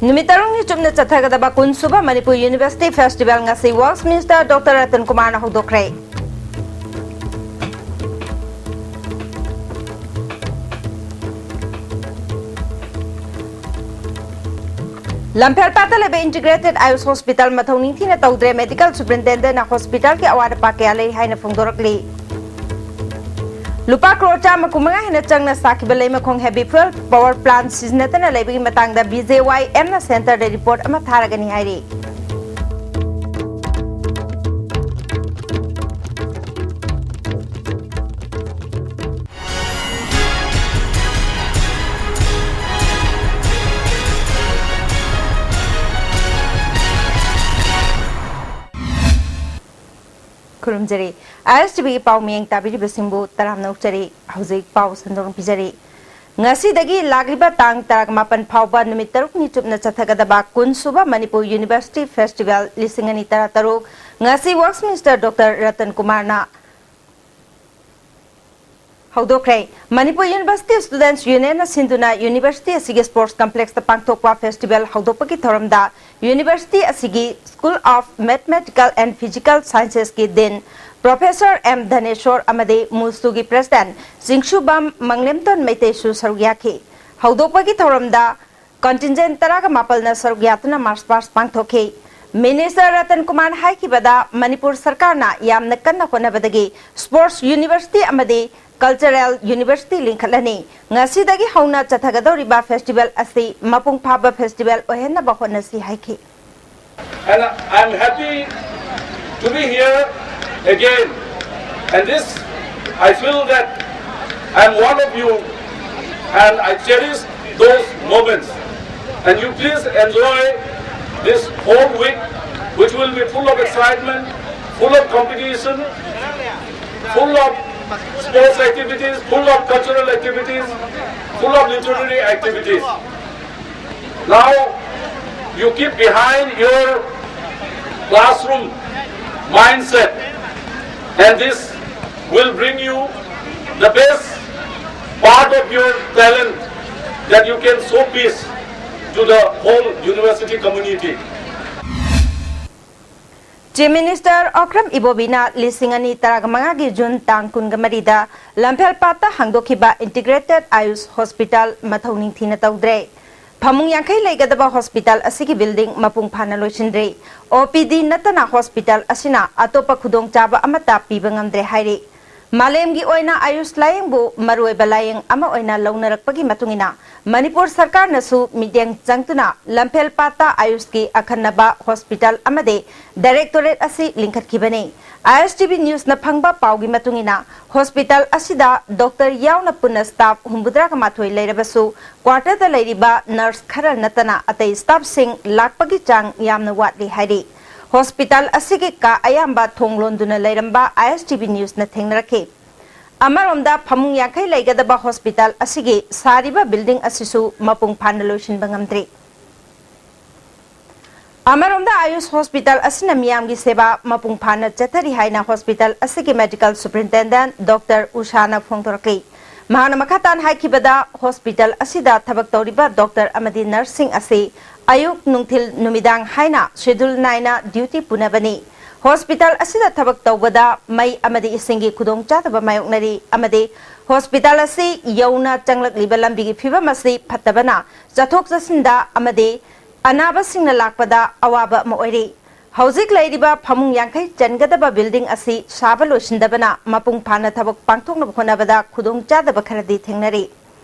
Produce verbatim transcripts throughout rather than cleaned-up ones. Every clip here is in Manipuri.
ꯅꯨꯃꯤꯠ ꯇꯔꯨꯛꯅꯤ ꯆꯨꯞꯅ ꯆꯠꯊꯒꯗꯕ ꯀꯨꯟ ꯁꯨꯕ ꯃꯅꯤꯄꯨꯔ ꯌꯨꯅꯤꯚꯔꯁꯤꯇꯤ ꯐꯦꯁꯇꯤꯚꯦꯜ ꯉꯁꯤ ꯋꯔꯛꯁ ꯃꯤꯅꯤꯁꯇꯔ ꯗꯣꯛꯇꯔ ꯔꯇꯟ ꯀꯨꯃꯥꯔꯅ ꯍꯧꯗꯣꯛꯈ꯭ꯔꯦ꯫ ꯂꯝꯐꯦꯜꯄꯥꯠꯇ ꯂꯩꯕ ꯏꯟꯇꯤꯒ꯭ꯔꯦꯇꯦꯗ ꯑꯥꯌꯨꯁ ꯍꯣꯁꯄꯤꯇꯥꯜ ꯃꯊꯧ ꯅꯤꯡꯊꯤꯅ ꯇꯧꯗ꯭ꯔꯦ, ꯃꯦꯗꯤꯀꯦꯜ ꯁꯨꯄꯔꯤꯟꯇꯦꯟꯗꯦꯟꯠꯅ ꯍꯣꯁꯄꯤꯇꯥꯜꯒꯤ ꯑꯋꯥꯠ ꯑꯄꯥ ꯀꯌꯥ ꯂꯩ ꯍꯥꯏꯅ ꯐꯣꯡꯗꯣꯔꯛꯂꯤ꯫ ꯂꯨꯄꯥ ꯀ꯭ꯔꯣꯔ ꯆꯥꯝꯃ ꯀꯨꯟꯃꯉꯥ ꯍꯦꯟꯅ ꯆꯪꯅ ꯁꯥꯈꯤꯕ ꯂꯩꯃꯈꯣꯡ ꯍꯦꯕꯤ ꯐ꯭ꯌꯨꯑꯦꯜ ꯄꯋꯔ ꯄ꯭ꯂꯥꯟꯠ ꯁꯤꯖꯤꯟꯅꯗꯅ ꯂꯩꯕꯒꯤ ꯃꯇꯥꯡꯗ ꯕꯤ ꯖꯦ ꯋꯥꯏ ꯑꯦꯝꯅ ꯁꯦꯟꯇꯔꯗ ꯔꯤꯄꯣꯔꯠ ꯑꯃ ꯊꯥꯔꯒꯅꯤ ꯍꯥꯏꯔꯤ꯫ ꯈꯨꯔꯨꯝꯖꯔꯤ꯫ ꯑꯥꯏ ꯑꯦꯁ ꯇꯤ ꯚꯤꯒꯤ ꯄꯥꯎ ꯃꯤꯠꯌꯦꯡ ꯇꯥꯕꯤꯔꯤꯕꯁꯤꯡꯕꯨ ꯇꯔꯥꯝꯅ ꯑꯣꯛꯆꯔꯤ꯫ ꯍꯧꯖꯤꯛ ꯄꯥꯎ ꯁꯟꯗꯣꯛꯅ ꯄꯤꯖꯔꯤ꯫ ꯉꯁꯤꯗꯒꯤ ꯂꯥꯛꯂꯤꯕ ꯇꯥꯡ ꯇꯔꯥꯃꯥꯄꯟ ꯐꯥꯎꯕ ꯅꯨꯃꯤꯠ ꯇꯔꯨꯛꯅꯤ ꯆꯨꯞꯅ ꯆꯠꯊꯒꯗꯕ ꯀꯨꯟ ꯁꯨꯕ ꯃꯅꯤꯄꯨꯔ ꯌꯨꯅꯤꯚꯔꯁꯤꯇꯤ ꯐꯦꯁꯇꯤꯚꯦꯜ ꯂꯤꯁꯤꯡ ꯑꯅꯤ ꯇꯔꯥꯇꯔꯨꯛ ꯉꯁꯤ ꯋꯔꯛꯁ ꯃꯤꯅꯤꯁꯇꯔ ꯗꯣꯛꯇꯔ ꯔꯇꯟ ꯀꯨꯃꯥꯔꯅ ꯍꯧꯗꯣꯛꯈ꯭ꯔꯦ꯫ ꯃꯅꯤꯄꯨꯔ ꯌꯨꯅꯤꯚꯔꯁꯤꯇꯤ ꯁ꯭ꯇꯨꯗꯦꯟꯠꯁ ꯌꯨꯅꯤꯌꯟꯅ ꯁꯤꯟꯗꯨꯅ ꯌꯨꯅꯤꯚꯔꯁꯤꯇꯤ ꯑꯁꯤꯒꯤ ꯁ꯭ꯄꯣꯔꯠꯁ ꯀꯝꯄ꯭ꯂꯦꯛꯁꯇ ꯄꯥꯡꯊꯣꯛꯄ ꯐꯦꯁꯇꯤꯚꯦꯜ ꯍꯧꯗꯣꯛꯄꯒꯤ ꯊꯧꯔꯝꯗ ꯌꯨꯅꯤꯚꯔꯁꯤꯇꯤ ꯑꯁꯤꯒꯤ school of mathematical and physical ꯁꯥꯏꯟꯁꯦꯁꯀꯤ ꯗꯤꯟ ꯄ꯭ꯔꯣꯐꯦꯁꯔ ꯑꯦꯝ ꯙꯅꯦꯁꯣꯔ ꯑꯃꯗꯤ ꯃꯨꯁꯇꯨꯒꯤ ꯄ꯭ꯔꯦꯁꯤꯗꯦꯟꯠ ꯆꯤꯡꯁꯨꯕꯝ ꯃꯪꯂꯦꯝꯊꯣꯟ ꯃꯩꯇꯩꯁꯨ ꯁꯔꯨꯛ ꯌꯥꯈꯤ꯫ ꯍꯧꯗꯣꯛꯄꯒꯤ ꯊꯧꯔꯝꯗ ꯀꯟꯇꯤꯟꯖꯦꯟꯠ ꯇꯔꯥꯒ ꯃꯥꯄꯜꯅ ꯁꯔꯨꯛ ꯌꯥꯗꯨꯅ ꯃꯥꯔꯆ ꯄꯥꯁ ꯄꯥꯡꯊꯣꯛꯈꯤ꯫ ꯃꯤꯅꯤꯁꯇꯔ ꯔꯇꯟ ꯀꯨꯃꯥꯔꯅ ꯍꯥꯏꯈꯤꯕꯗ, ꯃꯅꯤꯄꯨꯔ ꯁꯔꯀꯥꯔꯅ ꯌꯥꯝꯅ ꯀꯟꯅ ꯍꯣꯠꯅꯕꯗꯒꯤ ꯁ꯭ꯄꯣꯔꯠꯁ ꯌꯨꯅꯤꯚꯔꯁꯤꯇꯤ ꯑꯃꯗꯤ ꯀꯜꯆꯔꯦꯜ ꯌꯨꯅꯤꯚꯔꯁꯤꯇꯤ ꯂꯤꯡꯈꯠꯂꯅꯤ꯫ ꯉꯁꯤꯗꯒꯤ ꯍꯧꯅ ꯆꯠꯊꯒꯗꯧꯔꯤꯕ ꯐꯦꯁꯇꯤꯚꯦꯜ ꯑꯁꯤ ꯃꯄꯨꯡ ꯐꯥꯕ ꯐꯦꯁꯇꯤꯚꯦꯜ ꯑꯣꯏꯍꯟꯅꯕ ꯍꯣꯠꯅꯁꯤ ꯍꯥꯏꯈꯤ꯫ And I'm happy to be here again. And this, I feel that I'm one of you, and I cherish those moments. And you please enjoy this whole week, which will be full of excitement, full of competition, full of sports activities, full of cultural activities, full of literary activities. Now, you keep behind your classroom mindset, and this will bring you the best part of your talent that you can showpiece To the whole university community. Chief Minister Okram Ibobina ꯂꯤꯁꯤꯡ ꯑꯅꯤ ꯇꯔꯥꯃꯉꯥꯒꯤ ꯖꯨꯟ ꯇꯥꯡ ꯀꯨꯟꯃꯔꯤꯗ ꯂꯝꯐꯦꯜꯄꯥꯠꯇ ꯍꯥꯡꯗꯣꯛꯈꯤꯕ Integrated Ayush Hospital ꯃꯊꯧ ꯅꯤꯡꯊꯤꯅ ꯇꯧꯗ꯭ꯔꯦ꯫ ꯐꯃꯨꯡ ꯌꯥꯡꯈꯩ ꯂꯩꯒꯗꯕ hospital ꯑꯁꯤꯒꯤ building ꯃꯄꯨꯡ ꯐꯥꯅ ꯂꯣꯏꯁꯤꯟꯗ꯭ꯔꯤ꯫ OPD ꯅꯠꯇꯅ hospital ꯑꯁꯤꯅ ꯑꯇꯣꯞꯄ ꯈꯨꯗꯣꯡꯆꯥꯕ ꯑꯃꯠꯇ ꯄꯤꯕ ꯉꯝꯗ꯭ꯔꯦ ꯍꯥꯏꯔꯤ꯫ ꯃꯥꯂꯦꯝꯒꯤ ꯑꯣꯏꯅ ꯑꯥꯌꯨꯁ ꯂꯥꯌꯦꯡꯕꯨ ꯃꯔꯨꯑꯣꯏꯕ ꯂꯥꯌꯦꯡ ꯑꯃ ꯑꯣꯏꯅ ꯂꯧꯅꯔꯛꯄꯒꯤ ꯃꯇꯨꯡ ꯏꯟꯅ, ꯃꯅꯤꯄꯨꯔ ꯁꯔꯀꯥꯔꯅꯁꯨ ꯃꯤꯠꯌꯦꯡ ꯆꯪꯗꯨꯅ ꯂꯝꯐꯦꯜꯄꯥꯠꯇ ꯑꯥꯌꯨꯁꯀꯤ ꯑꯈꯟꯅꯕ hospital ꯑꯃꯗꯤ directorate ꯑꯁꯤ ꯂꯤꯡꯈꯠꯈꯤꯕꯅꯤ꯫ ISTV Newsꯅ ꯐꯪꯕ ꯄꯥꯎꯒꯤ ꯃꯇꯨꯡ ꯏꯟꯅ, hospital ꯑꯁꯤꯗ doctor ꯌꯥꯎꯅ ꯄꯨꯟꯅ staff ꯍꯨꯝꯐꯨꯇꯔꯥꯒ ꯃꯥꯊꯣꯏ ꯂꯩꯔꯕꯁꯨ, quarterꯗ ꯂꯩꯔꯤꯕ nurse ꯈꯔ ꯅꯠꯇꯅ ꯑꯇꯩ staffꯁꯤꯡ ꯂꯥꯛꯄꯒꯤ ꯆꯥꯡ ꯌꯥꯝꯅ ꯋꯥꯠꯂꯤ ꯍꯥꯏꯔꯤ꯫ Hospital ꯑꯁꯤꯒꯤ ꯀꯥ ꯑꯌꯥꯝꯕ ꯊꯣꯡ ꯂꯣꯟꯗꯨꯅ ꯂꯩꯔꯝꯕ ISTV Newsꯅ ꯊꯦꯡꯅꯔꯛꯈꯤ꯫ ꯑꯃꯔꯣꯝꯗ, ꯐꯃꯨꯡ ꯌꯥꯡꯈꯩ ꯂꯩꯒꯗꯕ hospital ꯑꯁꯤꯒꯤ ꯁꯥꯔꯤꯕ building ꯑꯁꯤꯁꯨ ꯃꯄꯨꯡ ꯐꯥꯅ ꯂꯣꯏꯁꯤꯟꯕ ꯉꯝꯗ꯭ꯔꯤ꯫ ꯑꯃꯔꯣꯝꯗ, ꯑꯥꯌꯨꯁ hospital ꯑꯁꯤꯅ ꯃꯤꯌꯥꯝꯒꯤ ꯁꯦꯕꯥ ꯃꯄꯨꯡ ꯐꯥꯅ ꯆꯠꯊꯔꯤ ꯍꯥꯏꯅ hospital ꯑꯁꯤꯒꯤ medical superintendent doctor ꯎꯁꯥꯅ ꯐꯣꯡꯗꯣꯔꯛꯂꯤ꯫ ꯃꯍꯥꯛꯅ ꯃꯈꯥ ꯇꯥꯅ ꯍꯥꯏꯈꯤꯕꯗ, hospital ꯑꯁꯤꯗ ꯊꯕꯛ ꯇꯧꯔꯤꯕ doctor ꯑꯃꯗꯤ nurseꯁꯤꯡ ꯑꯁꯤ ꯑꯌꯨꯛ, ꯅꯨꯡꯊꯤꯜ, ꯅꯨꯃꯤꯗꯥꯡ ꯍꯥꯏꯅ schedule ꯅꯥꯏꯅ duty ꯄꯨꯅꯕꯅꯤ꯫ Hospital ꯑꯁꯤꯗ ꯊꯕꯛ ꯇꯧꯕꯗ ꯃꯩ ꯑꯃꯗꯤ ꯏꯁꯤꯡꯒꯤ ꯈꯨꯗꯣꯡꯆꯥꯗꯕ ꯃꯥꯌꯣꯛꯅꯔꯤ ꯑꯃꯗꯤ hospital ꯑꯁꯤ ꯌꯧꯅ ꯆꯪꯂꯛꯂꯤꯕ ꯂꯝꯕꯤꯒꯤ ꯐꯤꯕꯝ ꯑꯁꯤ ꯐꯠꯇꯕꯅ ꯆꯠꯊꯣꯛ ꯆꯠꯁꯤꯟꯗ ꯑꯃꯗꯤ ꯑꯅꯥꯕꯁꯤꯡꯅ ꯂꯥꯛꯄꯗ ꯑꯋꯥꯕ ꯑꯃ ꯑꯣꯏꯔꯤ꯫ ꯍꯧꯖꯤꯛ ꯂꯩꯔꯤꯕ ꯐꯃꯨꯡ ꯌꯥꯡꯈꯩ ꯆꯟꯒꯗꯕ building ꯑꯁꯤ ꯁꯥꯕ ꯂꯣꯏꯁꯤꯟꯗꯕꯅ ꯃꯄꯨꯡ ꯐꯥꯅ ꯊꯕꯛ ꯄꯥꯡꯊꯣꯛꯅꯕ ꯍꯣꯠꯅꯕꯗ ꯈꯨꯗꯣꯡꯆꯥꯗꯕ ꯈꯔꯗꯤ ꯊꯦꯡꯅꯔꯤ꯫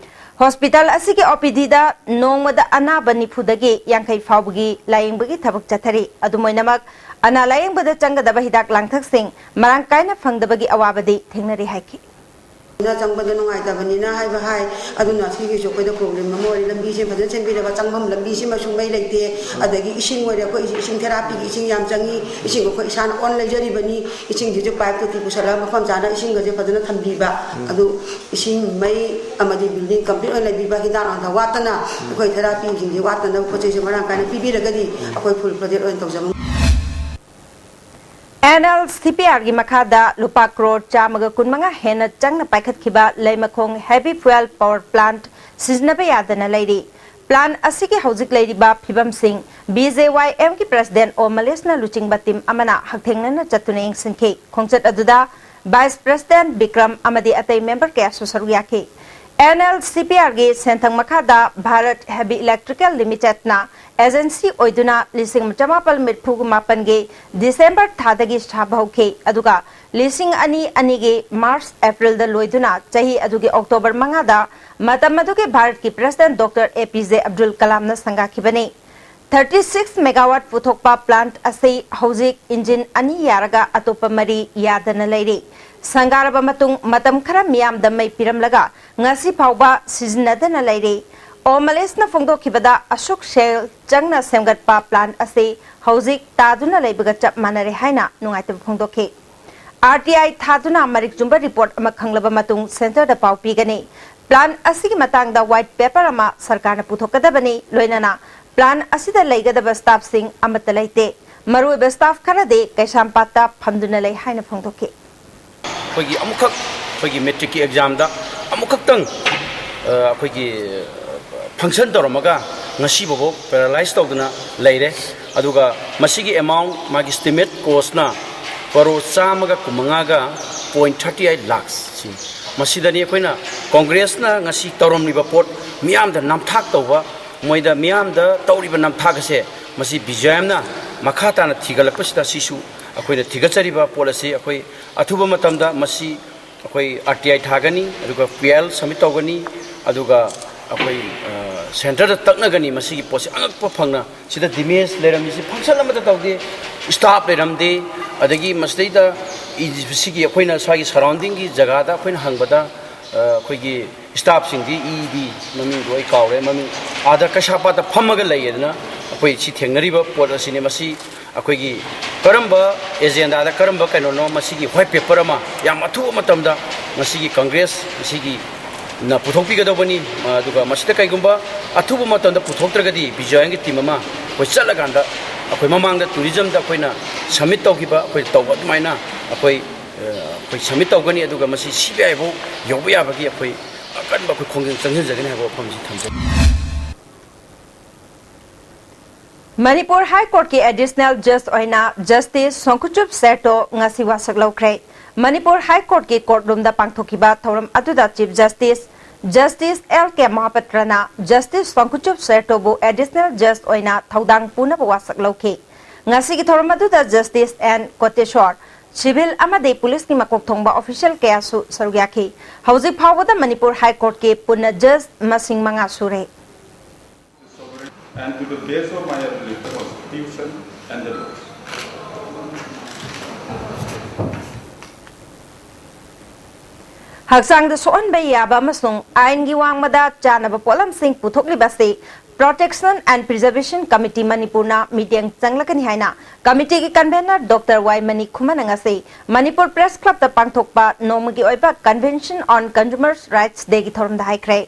Hospital ꯑꯁꯤꯒꯤ OPDꯗ ꯅꯣꯡꯃꯗ ꯑꯅꯥꯕ ꯅꯤꯐꯨꯗꯒꯤ ꯌꯥꯡꯈꯩ ꯐꯥꯎꯕꯒꯤ ꯂꯥꯌꯦꯡꯕꯒꯤ ꯊꯕꯛ ꯆꯠꯊꯔꯤ꯫ ꯑꯗꯨꯝ ꯑꯣꯏꯅꯃꯛ, ꯑꯅꯥ ꯂꯥꯌꯦꯡꯕꯗ ꯆꯪꯒꯗꯕ ꯍꯤꯗꯥꯛ ꯂꯥꯡꯊꯛꯁꯤꯡ ꯃꯔꯥꯡ ꯀꯥꯏꯅ ꯐꯪꯗꯕꯒꯤ ꯑꯋꯥꯕꯗꯤ ꯊꯦꯡꯅꯔꯤ ꯍꯥꯏꯈꯤ꯫ ꯆꯪꯕꯗ ꯅꯨꯡꯉꯥꯏꯇꯕꯅꯤꯅ ꯍꯥꯏꯕ ꯍꯥꯏ꯫ ꯑꯗꯨꯅ ꯁꯤꯒꯤꯁꯨ ꯑꯩꯈꯣꯏꯗ problem ꯑꯃ ꯑꯣꯏꯔꯦ꯫ ꯂꯝꯕꯤꯁꯦ ꯐꯖꯅ ꯁꯦꯝꯕꯤꯔꯕ, ꯆꯪꯐꯝ ꯂꯝꯕꯤꯁꯤꯃꯁꯨ ꯃꯩ ꯂꯩꯇꯦ꯫ ꯑꯗꯒꯤ ꯏꯁꯤꯡ ꯑꯣꯏꯔꯦ, ꯑꯩꯈꯣꯏ ꯏꯁꯤꯡ therapyꯒꯤ ꯏꯁꯤꯡ ꯌꯥꯝ ꯆꯪꯉꯤ꯫ ꯏꯁꯤꯡ ꯑꯩꯈꯣꯏ ꯏꯁꯥꯅ own ꯂꯩꯖꯔꯤꯕꯅꯤ꯫ ꯏꯁꯤꯡꯁꯤꯁꯨ pipe ꯇꯣꯇꯤ ꯄꯨꯁꯜꯂꯒ ꯃꯐꯝ ꯆꯥꯅ ꯏꯁꯤꯡꯒꯁꯦ ꯐꯖꯅ ꯊꯝꯕꯤꯕ꯫ ꯑꯗꯨ ꯏꯁꯤꯡ, ꯃꯩ ꯑꯃꯗꯤ building complete ꯑꯣꯏꯅ ꯂꯩꯕꯤꯕ, ꯍꯤꯗꯥꯛ ꯂꯥꯡꯊꯛ ꯋꯥꯠꯇꯅ, ꯑꯩꯈꯣꯏ therapyꯁꯤꯡꯁꯦ ꯋꯥꯠꯇꯅꯕ ꯄꯣꯠ ꯆꯩꯁꯦ ꯃꯔꯥꯡ ꯀꯥꯏꯅ ꯄꯤꯕꯤꯔꯒꯗꯤ ꯑꯩꯈꯣꯏ full fledged ꯑꯣꯏꯅ ꯇꯧꯖꯕ NLCPRꯒꯤ ꯃꯈꯥꯗ ꯂꯨꯄꯥ ꯀ꯭ꯔꯣꯔ ꯆꯥꯝꯃꯒ ꯀꯨꯟꯃꯉꯥ ꯍꯦꯟꯅ ꯆꯪꯅ ꯄꯥꯏꯈꯠꯈꯤꯕ ꯂꯩꯃꯈꯣꯡ heavy fuel power plant ꯁꯤꯖꯤꯟꯅꯕ ꯌꯥꯗꯅ ꯂꯩꯔꯤ꯫ Plant ꯑꯁꯤꯒꯤ ꯍꯧꯖꯤꯛ ꯂꯩꯔꯤꯕ ꯐꯤꯕꯝꯁꯤꯡ B J Y Mꯒꯤ President ꯑꯣ ꯃꯂꯦꯁꯅ ꯂꯨꯆꯤꯡꯕ team ꯑꯃꯅ ꯍꯛꯊꯦꯡꯅꯅ ꯆꯠꯇꯨꯅ ꯌꯦꯡꯁꯤꯟꯈꯤ꯫ ꯈꯣꯡꯆꯠ ꯑꯗꯨꯗ Vice President ꯕꯤꯀ꯭ꯔꯝ ꯑꯃꯗꯤ ꯑꯇꯩ member ꯀꯌꯥꯁꯨ ꯁꯔꯨꯛ ꯌꯥꯈꯤ꯫ N L C P Rꯒꯤ ꯁꯦꯟꯊꯪ ꯃꯈꯥꯗ Bharat Heavy Electrical Limitedꯅ agency ꯑꯣꯏꯗꯨꯅ ꯂꯤꯁꯤꯡ ꯆꯃꯥꯄꯜ ꯃꯔꯤꯐꯨ ꯃꯥꯄꯟꯒꯤ December ꯊꯥꯗꯒꯤ ꯁꯥꯕ ꯍꯧꯈꯤ, ꯑꯗꯨꯒ ꯂꯤꯁꯤꯡ ꯑꯅꯤ ꯑꯅꯤꯒꯤ March Aprilꯗ ꯂꯣꯏꯗꯨꯅ ꯆꯍꯤ ꯑꯗꯨꯒꯤ October ꯃꯉꯥꯗ ꯃꯇꯝ ꯑꯗꯨꯒꯤ ꯚꯥꯔꯠꯀꯤ President Doctor A P J Abdul Kalamꯅ ꯁꯪꯒꯥꯈꯤꯕꯅꯤ꯫ Thirty six megawatt ꯄꯨꯊꯣꯛꯄ plant ꯑꯁꯤ ꯍꯧꯖꯤꯛ engine ꯑꯅꯤ ꯌꯥꯔꯒ ꯑꯇꯣꯞꯄ ꯃꯔꯤ ꯌꯥꯗꯅ ꯂꯩꯔꯤ꯫ ꯁꯪꯒꯥꯔꯕ ꯃꯇꯨꯡ ꯃꯇꯝ ꯈꯔ ꯃꯤꯌꯥꯝꯗ ꯃꯩ ꯄꯤꯔꯝꯂꯒ ꯉꯁꯤ ꯐꯥꯎꯕ ꯁꯤꯖꯤꯟꯅꯗꯅ ꯂꯩꯔꯤ꯫ ꯑꯣ ꯃꯂꯦꯁꯅ ꯐꯣꯡꯗꯣꯛꯈꯤꯕꯗ, ꯑꯁꯨꯛ ꯁꯦꯜ ꯆꯪꯅ ꯁꯦꯝꯒꯠꯄ plant ꯑꯁꯤ ꯍꯧꯖꯤꯛ ꯇꯥꯗꯨꯅ ꯂꯩꯕꯒ ꯆꯞ ꯃꯥꯟꯅꯔꯦ ꯍꯥꯏꯅ ꯅꯨꯡꯉꯥꯏꯇꯕ ꯐꯣꯡꯗꯣꯛꯈꯤ꯫ R T I ꯊꯥꯗꯨꯅ ꯃꯔꯤꯛ ꯆꯨꯝꯕ report ꯑꯃ ꯈꯪꯂꯕ ꯃꯇꯨꯡ centreꯗ ꯄꯥꯎ ꯄꯤꯒꯅꯤ꯫ Plant ꯑꯁꯤꯒꯤ ꯃꯇꯥꯡꯗ white paper ꯑꯃ ꯁꯔꯀꯥꯔꯅ ꯄꯨꯊꯣꯛꯀꯗꯕꯅꯤ, ꯂꯣꯏꯅꯅ plant ꯑꯁꯤꯗ ꯂꯩꯒꯗꯕ staffꯁꯤꯡ ꯑꯃꯠꯇ ꯂꯩꯇꯦ꯫ ꯃꯔꯨꯑꯣꯏꯕ staff ꯈꯔꯗꯤ ꯀꯩꯁꯥꯝꯄꯥꯠꯇ ꯐꯝꯗꯨꯅ ꯂꯩ ꯍꯥꯏꯅ ꯐꯣꯡꯗꯣꯛꯈꯤ꯫ ꯑꯩꯈꯣꯏꯒꯤ ꯑꯃꯨꯛꯈꯛ ꯑꯩꯈꯣꯏꯒꯤ matricꯀꯤ examꯗ ꯑꯃꯨꯛꯈꯛꯇꯪ, ꯑ, ꯑꯩꯈꯣꯏꯒꯤ function ꯇꯧꯔꯝꯃꯒ ꯉꯁꯤ ꯐꯥꯎꯕ paralyze ꯇꯧꯗꯨꯅ ꯂꯩꯔꯦ꯫ ꯑꯗꯨꯒ ꯃꯁꯤꯒꯤ amount, ꯃꯥꯒꯤ estimate costꯅ ꯀꯔꯣꯔ ꯆꯥꯝꯃꯒ ꯀꯨꯟꯃꯉꯥꯒ point thirty eight lakhs ꯁꯤꯅꯤ꯫ ꯃꯁꯤꯗꯅꯤ ꯑꯩꯈꯣꯏꯅ Congressꯅ ꯉꯁꯤ ꯇꯧꯔꯝꯂꯤꯕ ꯄꯣꯠ ꯃꯤꯌꯥꯝꯗ ꯅꯝꯊꯥꯛ ꯇꯧꯕ, ꯃꯣꯏꯗ ꯃꯤꯌꯥꯝꯗ ꯇꯧꯔꯤꯕ ꯅꯝꯊꯥꯛ ꯑꯁꯦ ꯃꯁꯤ B J Mꯅ ꯃꯈꯥ ꯇꯥꯅ ꯊꯤꯒꯠꯂꯛꯄꯁꯤꯗ ꯁꯤꯁꯨ ꯑꯩꯈꯣꯏꯅ ꯊꯤꯒꯠꯆꯔꯤꯕ ꯄꯣꯠ ꯑꯁꯤ ꯑꯩꯈꯣꯏ ꯑꯊꯨꯕ ꯃꯇꯝꯗ ꯃꯁꯤ ꯑꯩꯈꯣꯏ R T I ꯊꯥꯒꯅꯤ, ꯑꯗꯨꯒ P L submit ꯇꯧꯒꯅꯤ, ꯑꯗꯨꯒ ꯑꯩꯈꯣꯏ, ꯑ, centreꯗ ꯇꯛꯅꯒꯅꯤ꯫ ꯃꯁꯤꯒꯤ ꯄꯣꯠꯁꯤ ꯑꯉꯛꯄ ꯐꯪꯅ ꯁꯤꯗ damage ꯂꯩꯔꯝꯃꯤꯁꯤ function ꯑꯃꯠꯇ ꯇꯧꯗꯦ, staff ꯂꯩꯔꯝꯗꯦ, ꯑꯗꯒꯤ ꯃꯁꯤꯗꯩꯗ ꯏ-, ꯁꯤꯒꯤ ꯑꯩꯈꯣꯏꯅ ꯁ꯭ꯋꯥꯏꯒꯤ surroundingꯒꯤ ꯖꯒꯥꯗ ꯑꯩꯈꯣꯏꯅ ꯍꯪꯕꯗ, ꯑ, ꯑꯩꯈꯣꯏꯒꯤ staffꯁꯤꯡꯗꯤ ꯏꯗꯤ ꯃꯃꯤꯡꯗꯣ ꯑꯩ ꯀꯥꯎꯔꯦ, ꯃꯃꯤꯡ ꯑꯥꯗ ꯀꯩꯁꯥꯝꯄꯥꯠꯇ ꯐꯝꯃꯒ ꯂꯩꯌꯦꯗꯅ ꯑꯩꯈꯣꯏ ꯁꯤ ꯊꯦꯡꯅꯔꯤꯕ ꯄꯣꯠ ꯑꯁꯤꯅꯤ꯫ ꯃꯁꯤ ꯑꯩꯈꯣꯏꯒꯤ ꯀꯔꯝꯕ agendaꯗ ꯀꯔꯝꯕ ꯀꯩꯅꯣꯅꯣ, ꯃꯁꯤꯒꯤ white paper ꯑꯃ ꯌꯥꯝ ꯑꯊꯨꯕ ꯃꯇꯝꯗ ꯉꯁꯤꯒꯤ Congress ꯑꯁꯤꯒꯤꯅ ꯄꯨꯊꯣꯛꯄꯤꯒꯗꯧꯕꯅꯤ꯫ ꯑꯗꯨꯒ ꯃꯁꯤꯗ ꯀꯩꯒꯨꯝꯕ ꯑꯊꯨꯕ ꯃꯇꯝꯗ ꯄꯨꯊꯣꯛꯇ꯭ꯔꯒꯗꯤ B J Mꯒꯤ team ꯑꯃ ꯑꯩꯈꯣꯏ ꯆꯠꯂꯀꯥꯟꯗ ꯑꯩꯈꯣꯏ ꯃꯃꯥꯡꯗ tourismꯗ ꯑꯩꯈꯣꯏꯅ submit ꯇꯧꯈꯤꯕ, ꯑꯩꯈꯣꯏ ꯇꯧꯕ ꯑꯗꯨꯃꯥꯏꯅ ꯑꯩꯈꯣꯏ, ꯑ, ꯑꯩꯈꯣꯏ submit ꯇꯧꯒꯅꯤ꯫ ꯑꯗꯨꯒ ꯃꯁꯤ C B I ꯐꯥꯎ ꯌꯧꯕ ꯌꯥꯕꯒꯤ ꯑꯩꯈꯣꯏ ꯑꯀꯟꯕ ꯑꯩꯈꯣꯏ ꯈꯣꯡꯖꯪ ꯆꯪꯁꯤꯟꯖꯒꯅꯤ ꯍꯥꯏꯕ ꯋꯥꯐꯝꯁꯤ ꯊꯝꯖꯒꯦ꯫ ꯃꯅꯤꯄꯨꯔ ꯍꯥꯏ ꯀꯣꯔꯠꯀꯤ ꯑꯦꯗꯤꯁꯅꯦꯜ ꯖꯖ ꯑꯣꯏꯅ ꯖꯁꯇꯤꯁ ꯁꯣꯡꯀꯨꯆꯨꯞ ꯁꯦꯔꯇꯣ ꯉꯁꯤ ꯋꯥꯁꯛ ꯂꯧꯈ꯭ꯔꯦ꯫ ꯃꯅꯤꯄꯨꯔ ꯍꯥꯏ ꯀꯣꯔꯠꯀꯤ ꯀꯣꯔꯠ ꯔꯨꯝꯗ ꯄꯥꯡꯊꯣꯛꯈꯤꯕ ꯊꯧꯔꯝ ꯑꯗꯨꯗ ꯆꯤꯐ ꯖꯁꯇꯤꯁ ꯖꯁꯇꯤꯁ ꯑꯦꯜ ꯀꯦ ꯃꯍꯥꯄꯇ꯭ꯔꯅ ꯖꯁꯇꯤꯁ ꯁꯣꯡꯀꯨꯆꯨꯞ ꯁꯦꯔꯇꯣꯕꯨ ꯑꯦꯗꯤꯁꯅꯦꯜ ꯖꯁ ꯑꯣꯏꯅ ꯊꯧꯗꯥꯡ ꯄꯨꯅꯕ ꯋꯥꯁꯛ ꯂꯧꯈꯤ꯫ ꯉꯁꯤꯒꯤ ꯊꯧꯔꯝ ꯑꯗꯨꯗ ꯖꯁꯇꯤꯁ ꯑꯦꯟ ꯀꯣꯇꯦꯁꯣꯔ, ꯁꯤꯚꯤꯜ ꯑꯃꯗꯤ ꯄꯨꯂꯤꯁꯀꯤ ꯃꯀꯣꯛ ꯊꯣꯡꯕ ꯑꯣꯐꯤꯁꯤꯌꯦꯜ ꯀꯌꯥꯁꯨ ꯁꯔꯨꯛ ꯌꯥꯈꯤ꯫ ꯍꯧꯖꯤꯛ ꯐꯥꯎꯕꯗ ꯃꯅꯤꯄꯨꯔ ꯍꯥꯏ ꯀꯣꯔꯠꯀꯤ ꯄꯨꯟꯅ ꯖꯁ ꯃꯁꯤꯡ ꯃꯉꯥ ꯁꯨꯔꯦ꯫ And to the base of my ability, constitution and the laws. ꯍꯛꯆꯥꯡꯗ ꯁꯣꯛꯍꯟꯕ ꯌꯥꯕ ꯑꯃꯁꯨꯡ ꯑꯥꯏꯟꯒꯤ ꯋꯥꯡꯃꯗ ꯆꯥꯅꯕ ꯄꯣꯠꯂꯝꯁꯤꯡ ꯄꯨꯊꯣꯛꯂꯤꯕ ꯑꯁꯤ Protection and Preservation Committee ꯃꯅꯤꯄꯨꯔꯅ ꯃꯤꯠꯌꯦꯡ ꯆꯪꯂꯒꯅꯤ ꯍꯥꯏꯅ ꯀꯃꯤꯇꯤꯒꯤ ꯀꯟꯚꯦꯅꯔ ꯗꯣꯛꯇꯔ ꯋꯥꯏ ꯃꯅꯤ ꯈꯨꯃꯟꯅ ꯉꯁꯤ ꯃꯅꯤꯄꯨꯔ ꯄ꯭ꯔꯦꯁ ꯀ꯭ꯂꯕꯇ ꯄꯥꯡꯊꯣꯛꯄ ꯅꯣꯡꯃꯒꯤ ꯑꯣꯏꯕ Convention on Consumer Rights Dayꯒꯤ ꯊꯧꯔꯝꯗ ꯍꯥꯏꯈ꯭ꯔꯦ꯫